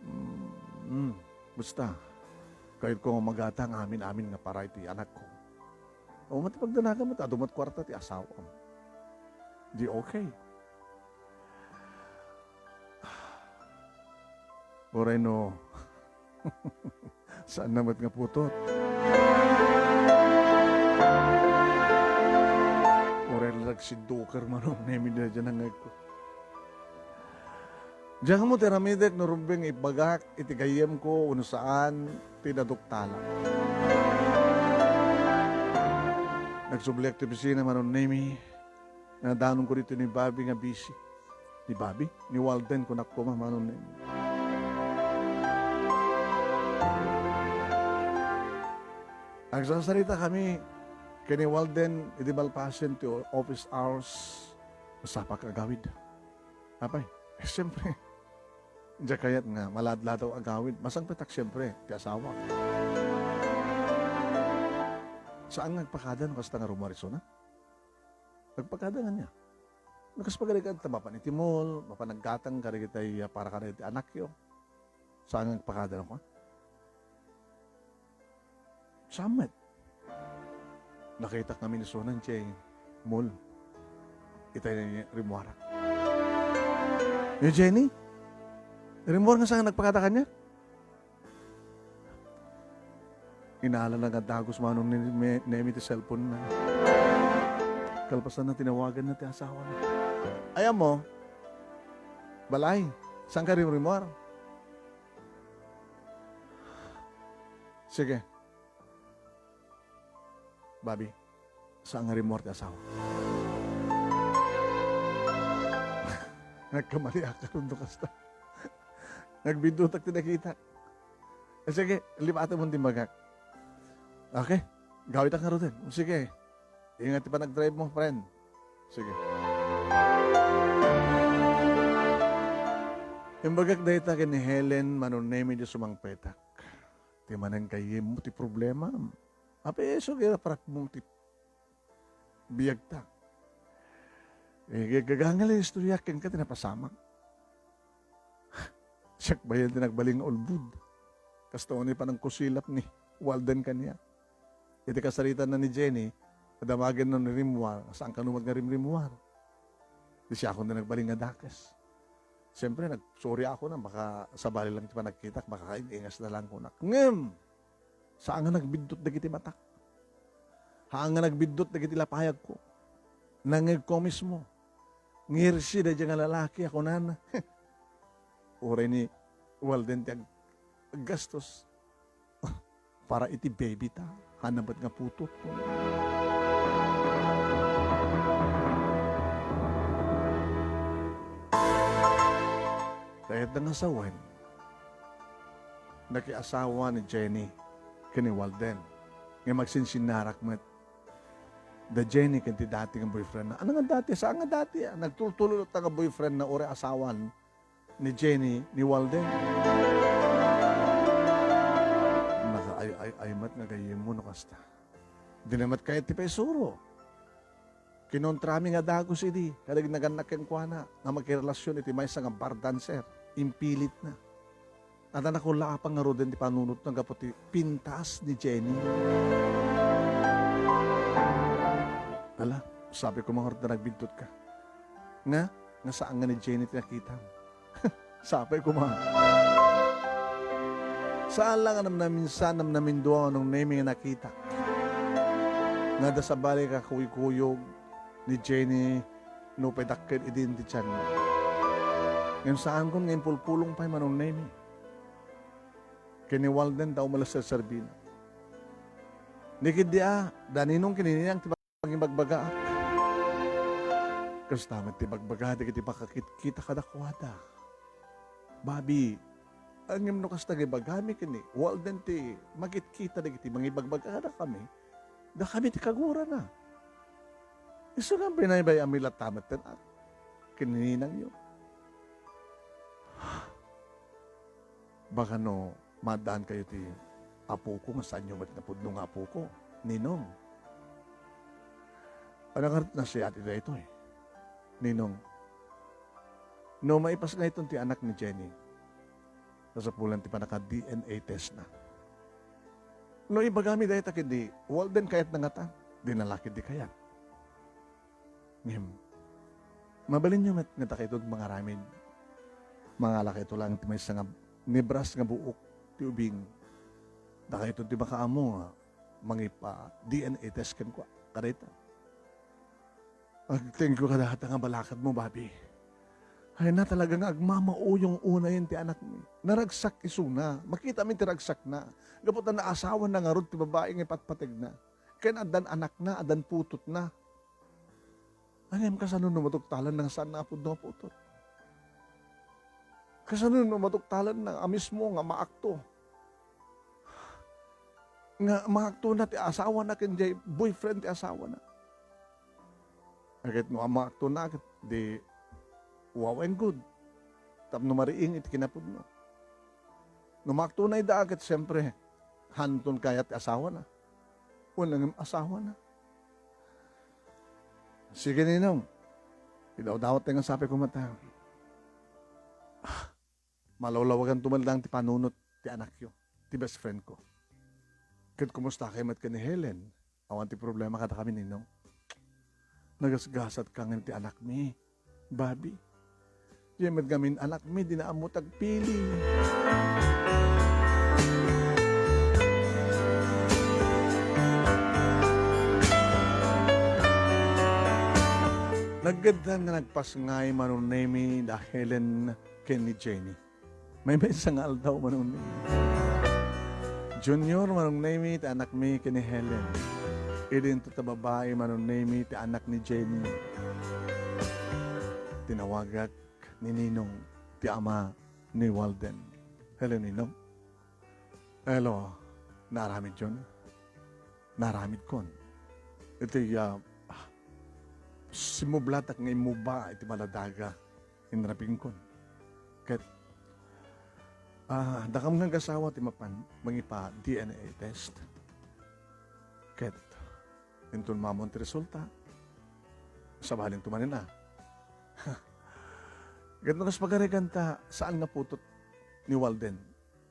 Mm, mm, basta, kayatko nga magatang amin-amin nga para iti anakko. O, mati pagdanagan met, adu met kuarta ti asawam. Di okay. Uray no, saan na met nga putot. Uray la nagsiduker, Manong Nemi, daydiay nangngegko. Diak ammo ti aramidek no rumbeng ibagak iti gayyemko wenno saan ti naduktalak. Nagsubliak ti opisina, Manong Nemi. Nadanonko ditoy ni Bobby nga busy. Ni Bobby? Ni Walden, kunak koma, Manong Nemi. Agsarsarita kami ken ni Walden idi malpasen ti office hours. Masapulak agawid. Apay, eh, siyempre, diak kayat nga maladladaw agawid. Masangpetak, siyempre, ti asawa. Saan nga agpakada no kasta nga rummuar isuna? Agpakada nga niya. Nakas pagarigan ta mapan iti mall, mapan naggatang kadagiti, ah, para kadagiti anakyo. Saan nga agpakada no kua? Saan met? Nakitak ngamin isuna idiay mall. Itay rimmuarak. Ni Jenny? Rimmuar nga saan nga nagpakada kaniak? Inalana nga dagus, Manong Ne-, Me-, Nemi, ti cellphone na. Kalpasan na, tinawagan na ti asawa na. Ay, ammo, balay, saan ka rimrimmuar? Sige. Bobby, saan nga rimmuar ti asawa? Nagkamaliak, Manong, no kasta. Nagbiddutak ti nakitak. Eh, sige, lipatem ti imbagak. Okay, gawitak ngaruden. Sige, ingat ti panagdrive mo, friend. Sige. Imbagak dayta ken ni Helen, Manong Nemi, idi sumangpetak. Ti manen gayyemmo ti problema. Apay, isu, kaya parak mo ti biagta. Eh, gagangel nga istorya kenka ti napasamak. Siak bayen ti nagbalin nga ulbod. Kasta ni panangkusilap ni Walden kaniak. Iti kasaritan na ni Jenny, damagen na ni rimmuar, saan kano met nga rimrimmuar. Di siakon ti nagbalin nga dakes. Siyempre, nag-sorry ako na, baka sabali lang ti panagkitak, baka kaing-ingas na lang kunak. Ngem, saan nga nagbiddut dagiti matak. Saan nga nagbiddut dagiti lapayagko. Nangngegko mismo. Ngirsi daydiay nga lalaki a kunana, uray ni Walden ti ag-, aggastos. Para iti baby ta, saan met nga putot. Kayatda nga sawen, nakiasawa ni Jenny ken ni Walden. Ngem agsinsinnarak met da Jenny ken ti dati nga boyfriend na. Ano nga dati? Saan nga dati, ah? Nagtultulo ta nga boyfriend na, uray asawan ni Jenny ni Walden. Naka-ay-ay-ay met nga gayyemmo no kasta. Di na met kayat ti paisuro. Kinontrami nga dagus idi, kadagiti nagannak kenkuana nga makirelasion iti maysa nga bar dancer. Impilitna. Adda nakulla a pangaruden ti panunotna gapu ti pintas ni Jenny. Ala, sabi ko, mangurda nagbiddutka. Nga, nga saan nga ni Jenny ti nakitam. Sapay koma. Saan lang a namnaminsan, namnamindua, Manong Nemi, nga nakita. Nga adda sabali a kuykuyog, ni Jenny nupay dakkel idi iti tianna. Ngem saanko nga impulpulong pay, Manong Nemy. Ken ni Walden ta umales ti serbina. Ni ketdi a, da Ninong ken ni Ninang ti pangibagbagaak. Kasta met ti ibagbaga dagiti makakitkita kadakuada. Bobby, ngem no kasta nga ibagami ken ni Walden ti makitkita dagiti mangibagbaga kadakami, dakami ti kagurana. Isu nga binaybay-ami latta met ken ni ninangyo. Baka no maaddaankayo ti apoko nga saanyo met napudno nga apoko, Ninong. Ania ngarud ti nasayaat iti daytoy, Ninong? No maipasngayton ti anak ni Jenny, nasapulan ti pannaka-D N A test na. No ibagami dayta ketdi, Walden, kayatna ngata? Dina la ketdi kayat. Ngem, mabalinyo met nga dakayto ti mangaramid. Mangalakayto laeng ti maysa nga nibras nga buok ti ubing. Dakayto ti makaammo nga mangipa-D N A test kenkuana. Kadayta. Agtengko kadata nga balakadmo, Bobby. Ay na talaga nga agmamauyong unayen ti anakmi. Naragsak isuna. Makitami ti ragsakna. Gapu ta naasawana ngarud ti babai nga ipatpategna. Ken addan anakna, addan putotna. Ngem kasano no matuktalanna nga saanna a pudno a putot? Kasano no matuktalanna a mismo nga maakto? Nga maaktona ti asawana ken jay boyfriend ti asawana. Ket no maaktona, ket di wow and good. Tapno mariing iti kinapudno. No maaktona ida, ket siyempre, hanton kayat ti asawana. Wen, ngem asawana. Sige, Ninong. Idawdawat tayo nga sapay ko mata. Ah, malawlawagan to man lang ti panunot ti anakyo, ti best friend ko. Ket kumusta kayo met ken ni Helen? Awan ti problema kadakami, Ninong. Nagasgasat ka ngem ti anakmi, Bobby. Diay met ngamin anakmi, dina ammo ti agpili. Naggaddan nga nagpasngay Manong Nemy da Helen ken ni Jenny. Maymaysa nga aldaw, Manong Nemy. Junior, Manong Nemy, ti anakmi ken ni Helen. Idinto ta babai, Manong Nemy, ti anak ni Jenny. Tinawagak ni Ninong, ti ama ni Walden. Hello, Ninong. Hello, naaramidyon? Naaramidkon. Iti, ah, simmublatak nga immuba iti maladaga. Inrapingkon. Ket, ah, dakam nga agasawa ti mapan mangipa-D N A test. Ket, inton maammoan ti resulta, sabalinto manen a. Ket no kas pagariganta, saan nga putot ni Walden,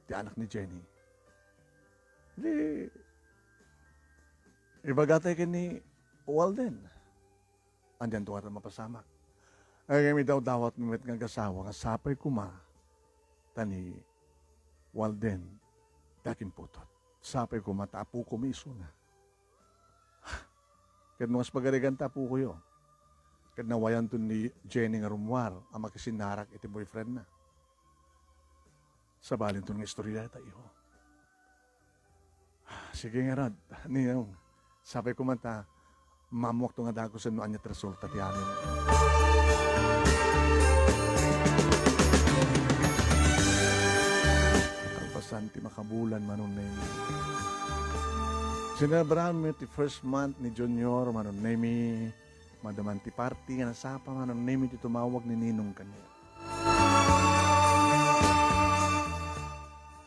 ti anak ni Jenny? Di, ibagata ken ni Walden. Anianto ngata mapasamak? Ay, ngem idawdawatmi met nga agasawa nga sapay koma ta ni Walden ti akinputot. Sapay koma ta apokomi isuna. Ket no kas pagariganta apokoyo, ket nawayanto ni Jenny nga rummuar a makisinarak iti boyfriendna. Sabalinton nga istorya ta, iho. Sige ngarud, Ninong. Sapay koma ta maammoakto nga dagusen no ania ti resulta ti amin. Kalpasan ti makabulan, Manong Nemy. Selebraanmi ti first month ni Junior, Manong Nemy. Madaman ti party nga nasapa, Manong Nemy, ti tumawag ni Ninong kaniak.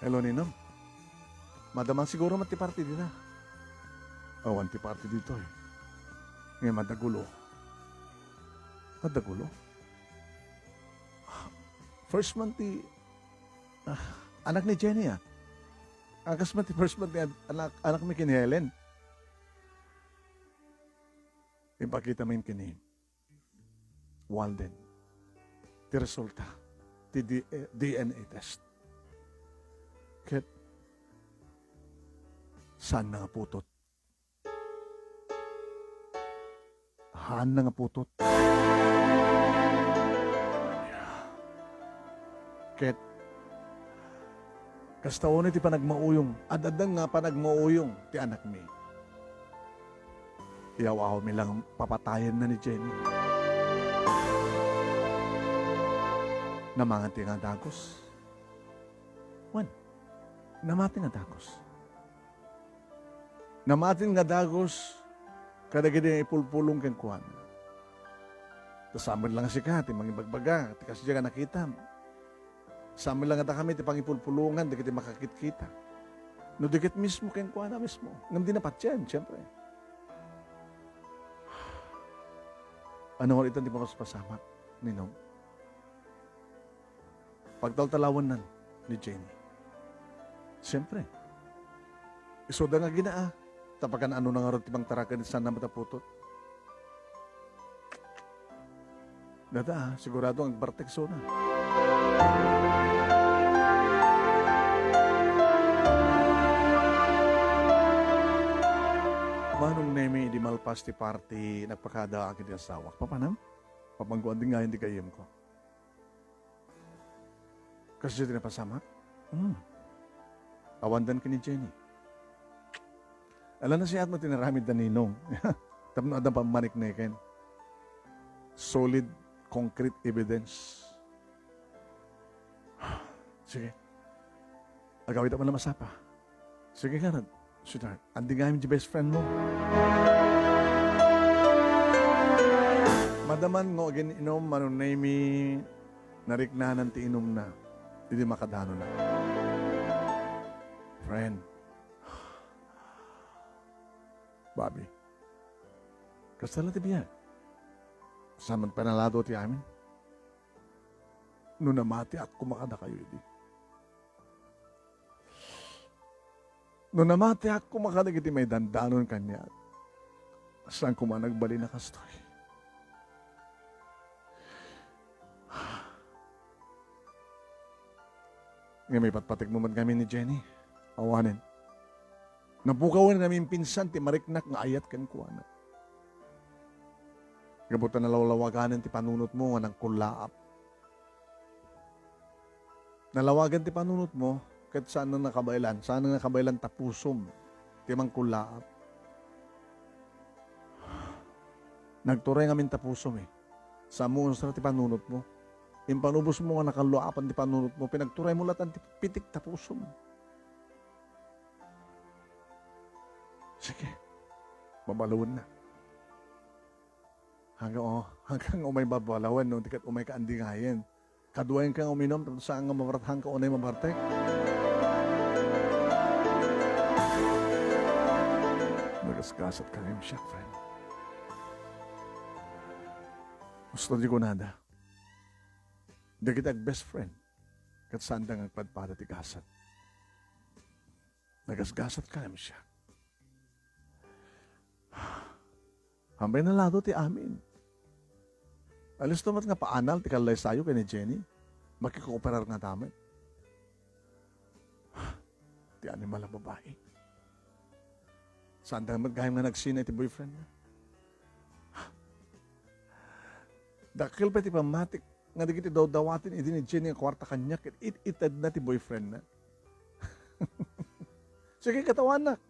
Hello, Ninong. Madaman siguro met ti party dita. Awan ti party ditoy. Ngem adda gulo. Adda gulo? First month ti, ah, anak ni Jenny, ah. Akas man ti first month ti ad-, anak, anakmi ken ni Helen. Ipakita mi ken ni Walden ti resulta ti D-, eh, D N A test. Ket saan nga putot? Haanna nga putot. Ket kasta unay ti panagmauyong, ad-addan nga panagmauyong ti anakmi. Iyaw-awmi lang papatayenna ni Jenny. Namangan ti nga dagus. Wen, namati nga dagus. Namatin nga dagus kadagiti ipulpulong kenkuana. Ta saan met lang sika ti mangibagbaga ti kasdiay nga nakitam. Saan met lang dakami ti pangipulpulongan dagiti makakitkita. No di ket mismo kenkuana mismo, ngem di napatien, siempre. Ano nga itan ti papaspasamak, Ninong? Pagtaltalawannan ni Jenny. Siyempre, isuda nga aginaa, ta pakan-ano na ngarud ti mangtaraken ti saan a mataputot. Dada, sigurado nga agbartek isuna. Manong Nemi, idi malpas ti party, nagpakada akin ti asawak. Papanam? Papanguan din nga hindi kayem ko. Kasdiay ti napasamak? Hmm. Awandan ken ni Jenny. Ala, nasayaat met ti inaramid da Ninong. Tapno adda pammanikneken. Solid, concrete evidence. Sige. Agawid ak man a masapa. Sige, ngarud, sweetheart. Andi ngamin ti best friend mo. Madaman nga agin-inum, Manong Nemi, nariknanan ti inumna. Idi makadanona. Friend. Bobby. Kasta la ti biag. Saan met pay nalado ti amin? No namatiak koma kadakayo idi. No namatiak koma kadagiti maidandanon kaniak, saan koma nagbalin a kastoy. Ngem ipatpategmo met ngamin ni Jenny. Awanen. Napukawen ngamin pinsan ti mariknak nga ayat kenkuana. Gapu ta nalawlawaganen ti panunotmo nga nangkullaap. Nalawagan ti panunotmo, ket saan nga nakabaelan, saan nga nakabaelan tapusom ti mangkullaap. Nagturay ngamin tapusom, eh. Saanmo usar ti panunotmo. Impanubosmo nga nakalluapan ti panunotmo, pinagturaymo latta ti pitik tapusom. Sige, babalawenna. Hanggang, oh, hanggang umay babalawen, no, di ket umay ka andingayen. Kaduayen ka nga uminum, tapno saan nga mabartek, hangka unay mabartek. Nagasgasat ka ngayon siya, friend. Gusto di kunada. Dagiti ag-best friend, ket saanda nga agpadpada ti gasat. Nagasgasat ka ngayon siya. Ambay nalado ti amin. Alisto met nga paanal ti kallaysayo ken ni Jenny. Makikooperar ngata met. Ti animal a babai. Saan da met gayam nga nagsina iti boyfriend na? Dakkel pay ti pammatik nga dagiti dawdawaten idi ni Jenny nga kuarta kaniak ket it-itedna ti boyfriend na. Sige, katawanak.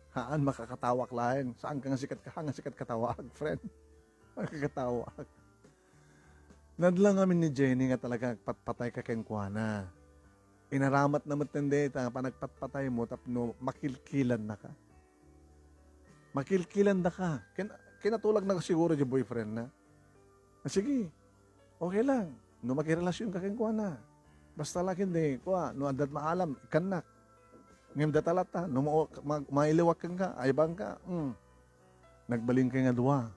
Haan, makakatawak laeng. Saan ka nga sikat ka, nga sikat katawaak, friend? Makakatawak. Nadla ngamin ni Jenny nga talaga agpatpatay ka kenkuana. Inaramat na met dayta panagpatpatay mo tapno makilkilan na ka. Makilkilan da ka. Kin-, kinatulag na siguro di boyfriend na. Ah, sige. Okay lang. No makirelasyon ka kenkuana. Basta lakin di, kua, no addat maalam, ikannak. Ngem data latta, no ma-, ma-, mailiwak kenka, aybang ka, mm. Nagbalin kay nga dua.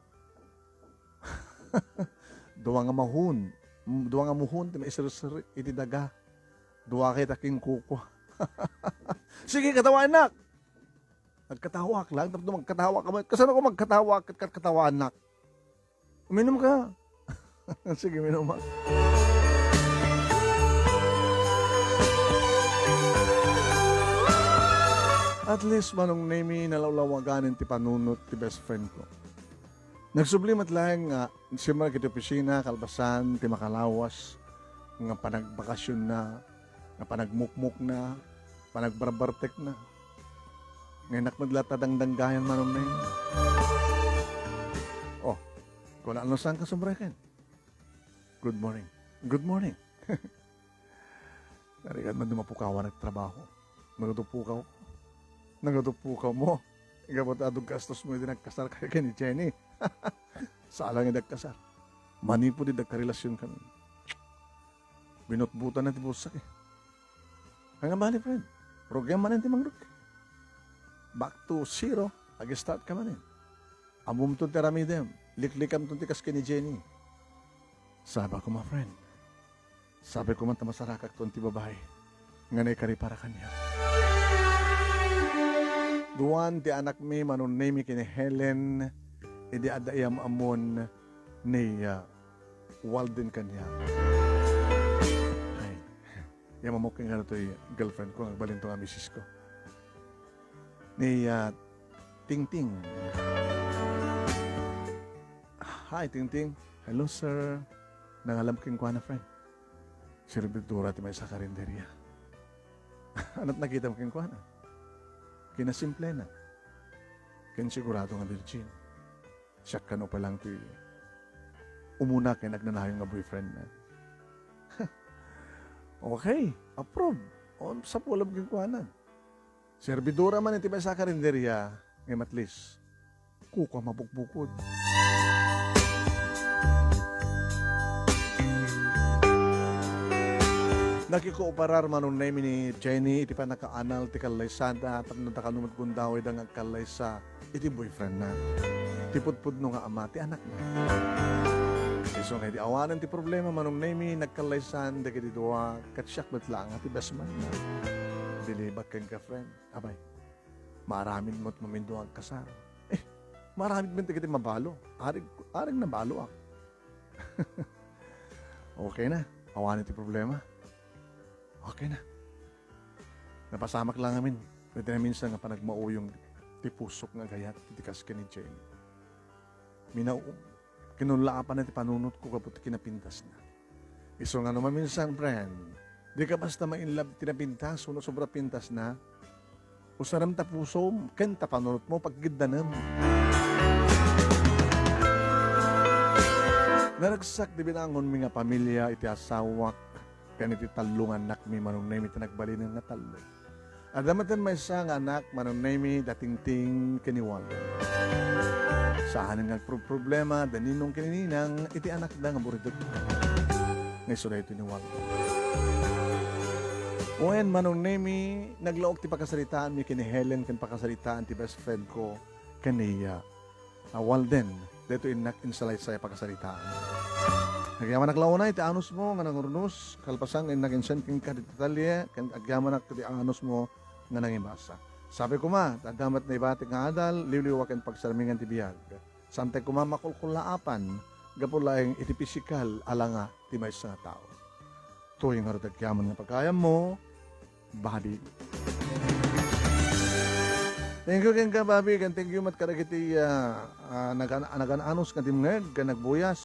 Dua nga mahon. Mm, dua nga muhon, ti maiserser iti daga. Dua kay taking kuko. Sige, katawanak! Nagkatawaak lang, tapno magkatawaak ka man. Kasano ko magkatawaak ket katawanak? Uminom ka. Sige, uminom ka. At least, Manong Nemi, nalawlawaganen ti panunot ti best friend ko. Nagsubli met laeng nga simmurag iti opisina kalpasan ti makalawas nga panagbakasionna, nga panagmukmokna, panagbarbartekna. Nga innak met latta dangdanggayan, Manong Neng. Oh, kuna no saan ka sumreken? Good morning. Good morning. Narigat man di mapukawan nagtrabaho. Nagadupukaw. Nagadupukaw mo. Gapu ta adu gastos mo iti nagkasar kayo ken ni Jenny. Saan lang iti nagkasar. Manipud iti nagkarelasion kami. Binutbutan na ti bulsak eh. Ang bali, friend. Rugian manen ti mangrugi. Back to zero. Ag-start ka manen. Ammomton ti aramidem. Liklikamton ti kas ken ni Jenny. Saba koma, friend. Sabi ko man ta masarakakton ti babai nga naikari para kaniak. Duan ti anakmi, Manong Nemi ken ni Helen, idi adda iyam-ammon ni, ah, Walden kaniak. Ay, iyam-ammok nga toy girlfriend ko, agbalinto nga misis ko. Ni, ah, Tingting. Hi, Tingting. Hello, sir. Nangalam kenkuana, friend. Servidora ti maysa a karinderia. Ania't nakitam kenkuana? Kinasimplena. Ken sigurado nga virgin. Siak kano pa lang ti umuna ken agnanayon nga boyfriend na. Okay, approve. O, sapulem kenkuana. Servidora man iti maysa a karinderia, ngem at least, kukua mabukbukod. Nakikooperar Manong Nemi ni Jenny iti pannakaanal ti kallaysada tapno dakano met gundawayda nga agkallaysa iti boyfriendna. Ti pudpudno nga ama ti anakna. Isu nga idi awanen ti problema, Manong Nemi, nagkallaysan dagiti dua, ket siak met laeng ti best man-na. Bilibak kenka, friend. Abay, maaramid met mamindua agkasar. Eh, maaramid met dagiti mabalo. Arig, arig nabaloak. Okay na. Awanen ti problema. Okay na. Napasamak lang amin. Pwede na minsan nga panagmauyong ti pusok nga agayat iti kas ken ni Jenny. Minau-, kinullaapan ti panunotko gapu ti kinapintasna. Isu nga no maminsan, friend, di ka basta ma-in love ti napintas wenno sobra pintasna, usarem ta pusom ken ta panunotmo, paggiddanem. Naragsak ti binangonmi nga pamilia iti asawak ken iti tallo nga annakmi, Manong Nemi, ti nagbalinen nga tallo. Adda met maysa nga anak, Manong Nemi, da Tingting ken ni Walden. Saanen nga agproproblema da ninong ken ni ninang iti anakda nga buridet nga isu daytoy ni Walden. Wen, Manong Nemi, naglaok ti pakasaritaanmi ken ni Helen ken pakasaritaan ti best friend ko ken ni, ah, a Walden, daytoy innak insalaysay a pakasaritaan. Agyamanak la unay ti anusmo nga nangurnos, kalpasan nga innak insend kenka ti detalye, ken agyamanak ti anusmo nga nangibasa. Sabi koma, ta adda met naibatik nga adal, liwliwa ken pagsarmingan ti biag. Saantay koma makulkulaapan gapu laeng iti pisikal a langa ti maysa nga tao. Toy ngarud agyaman nga pagayammo, Bobby. Thank you kenka, Bobby, ken thank you met kadagiti, ah, ah, nagan-, nagan-anus nga dimngeg ken nagbuyas.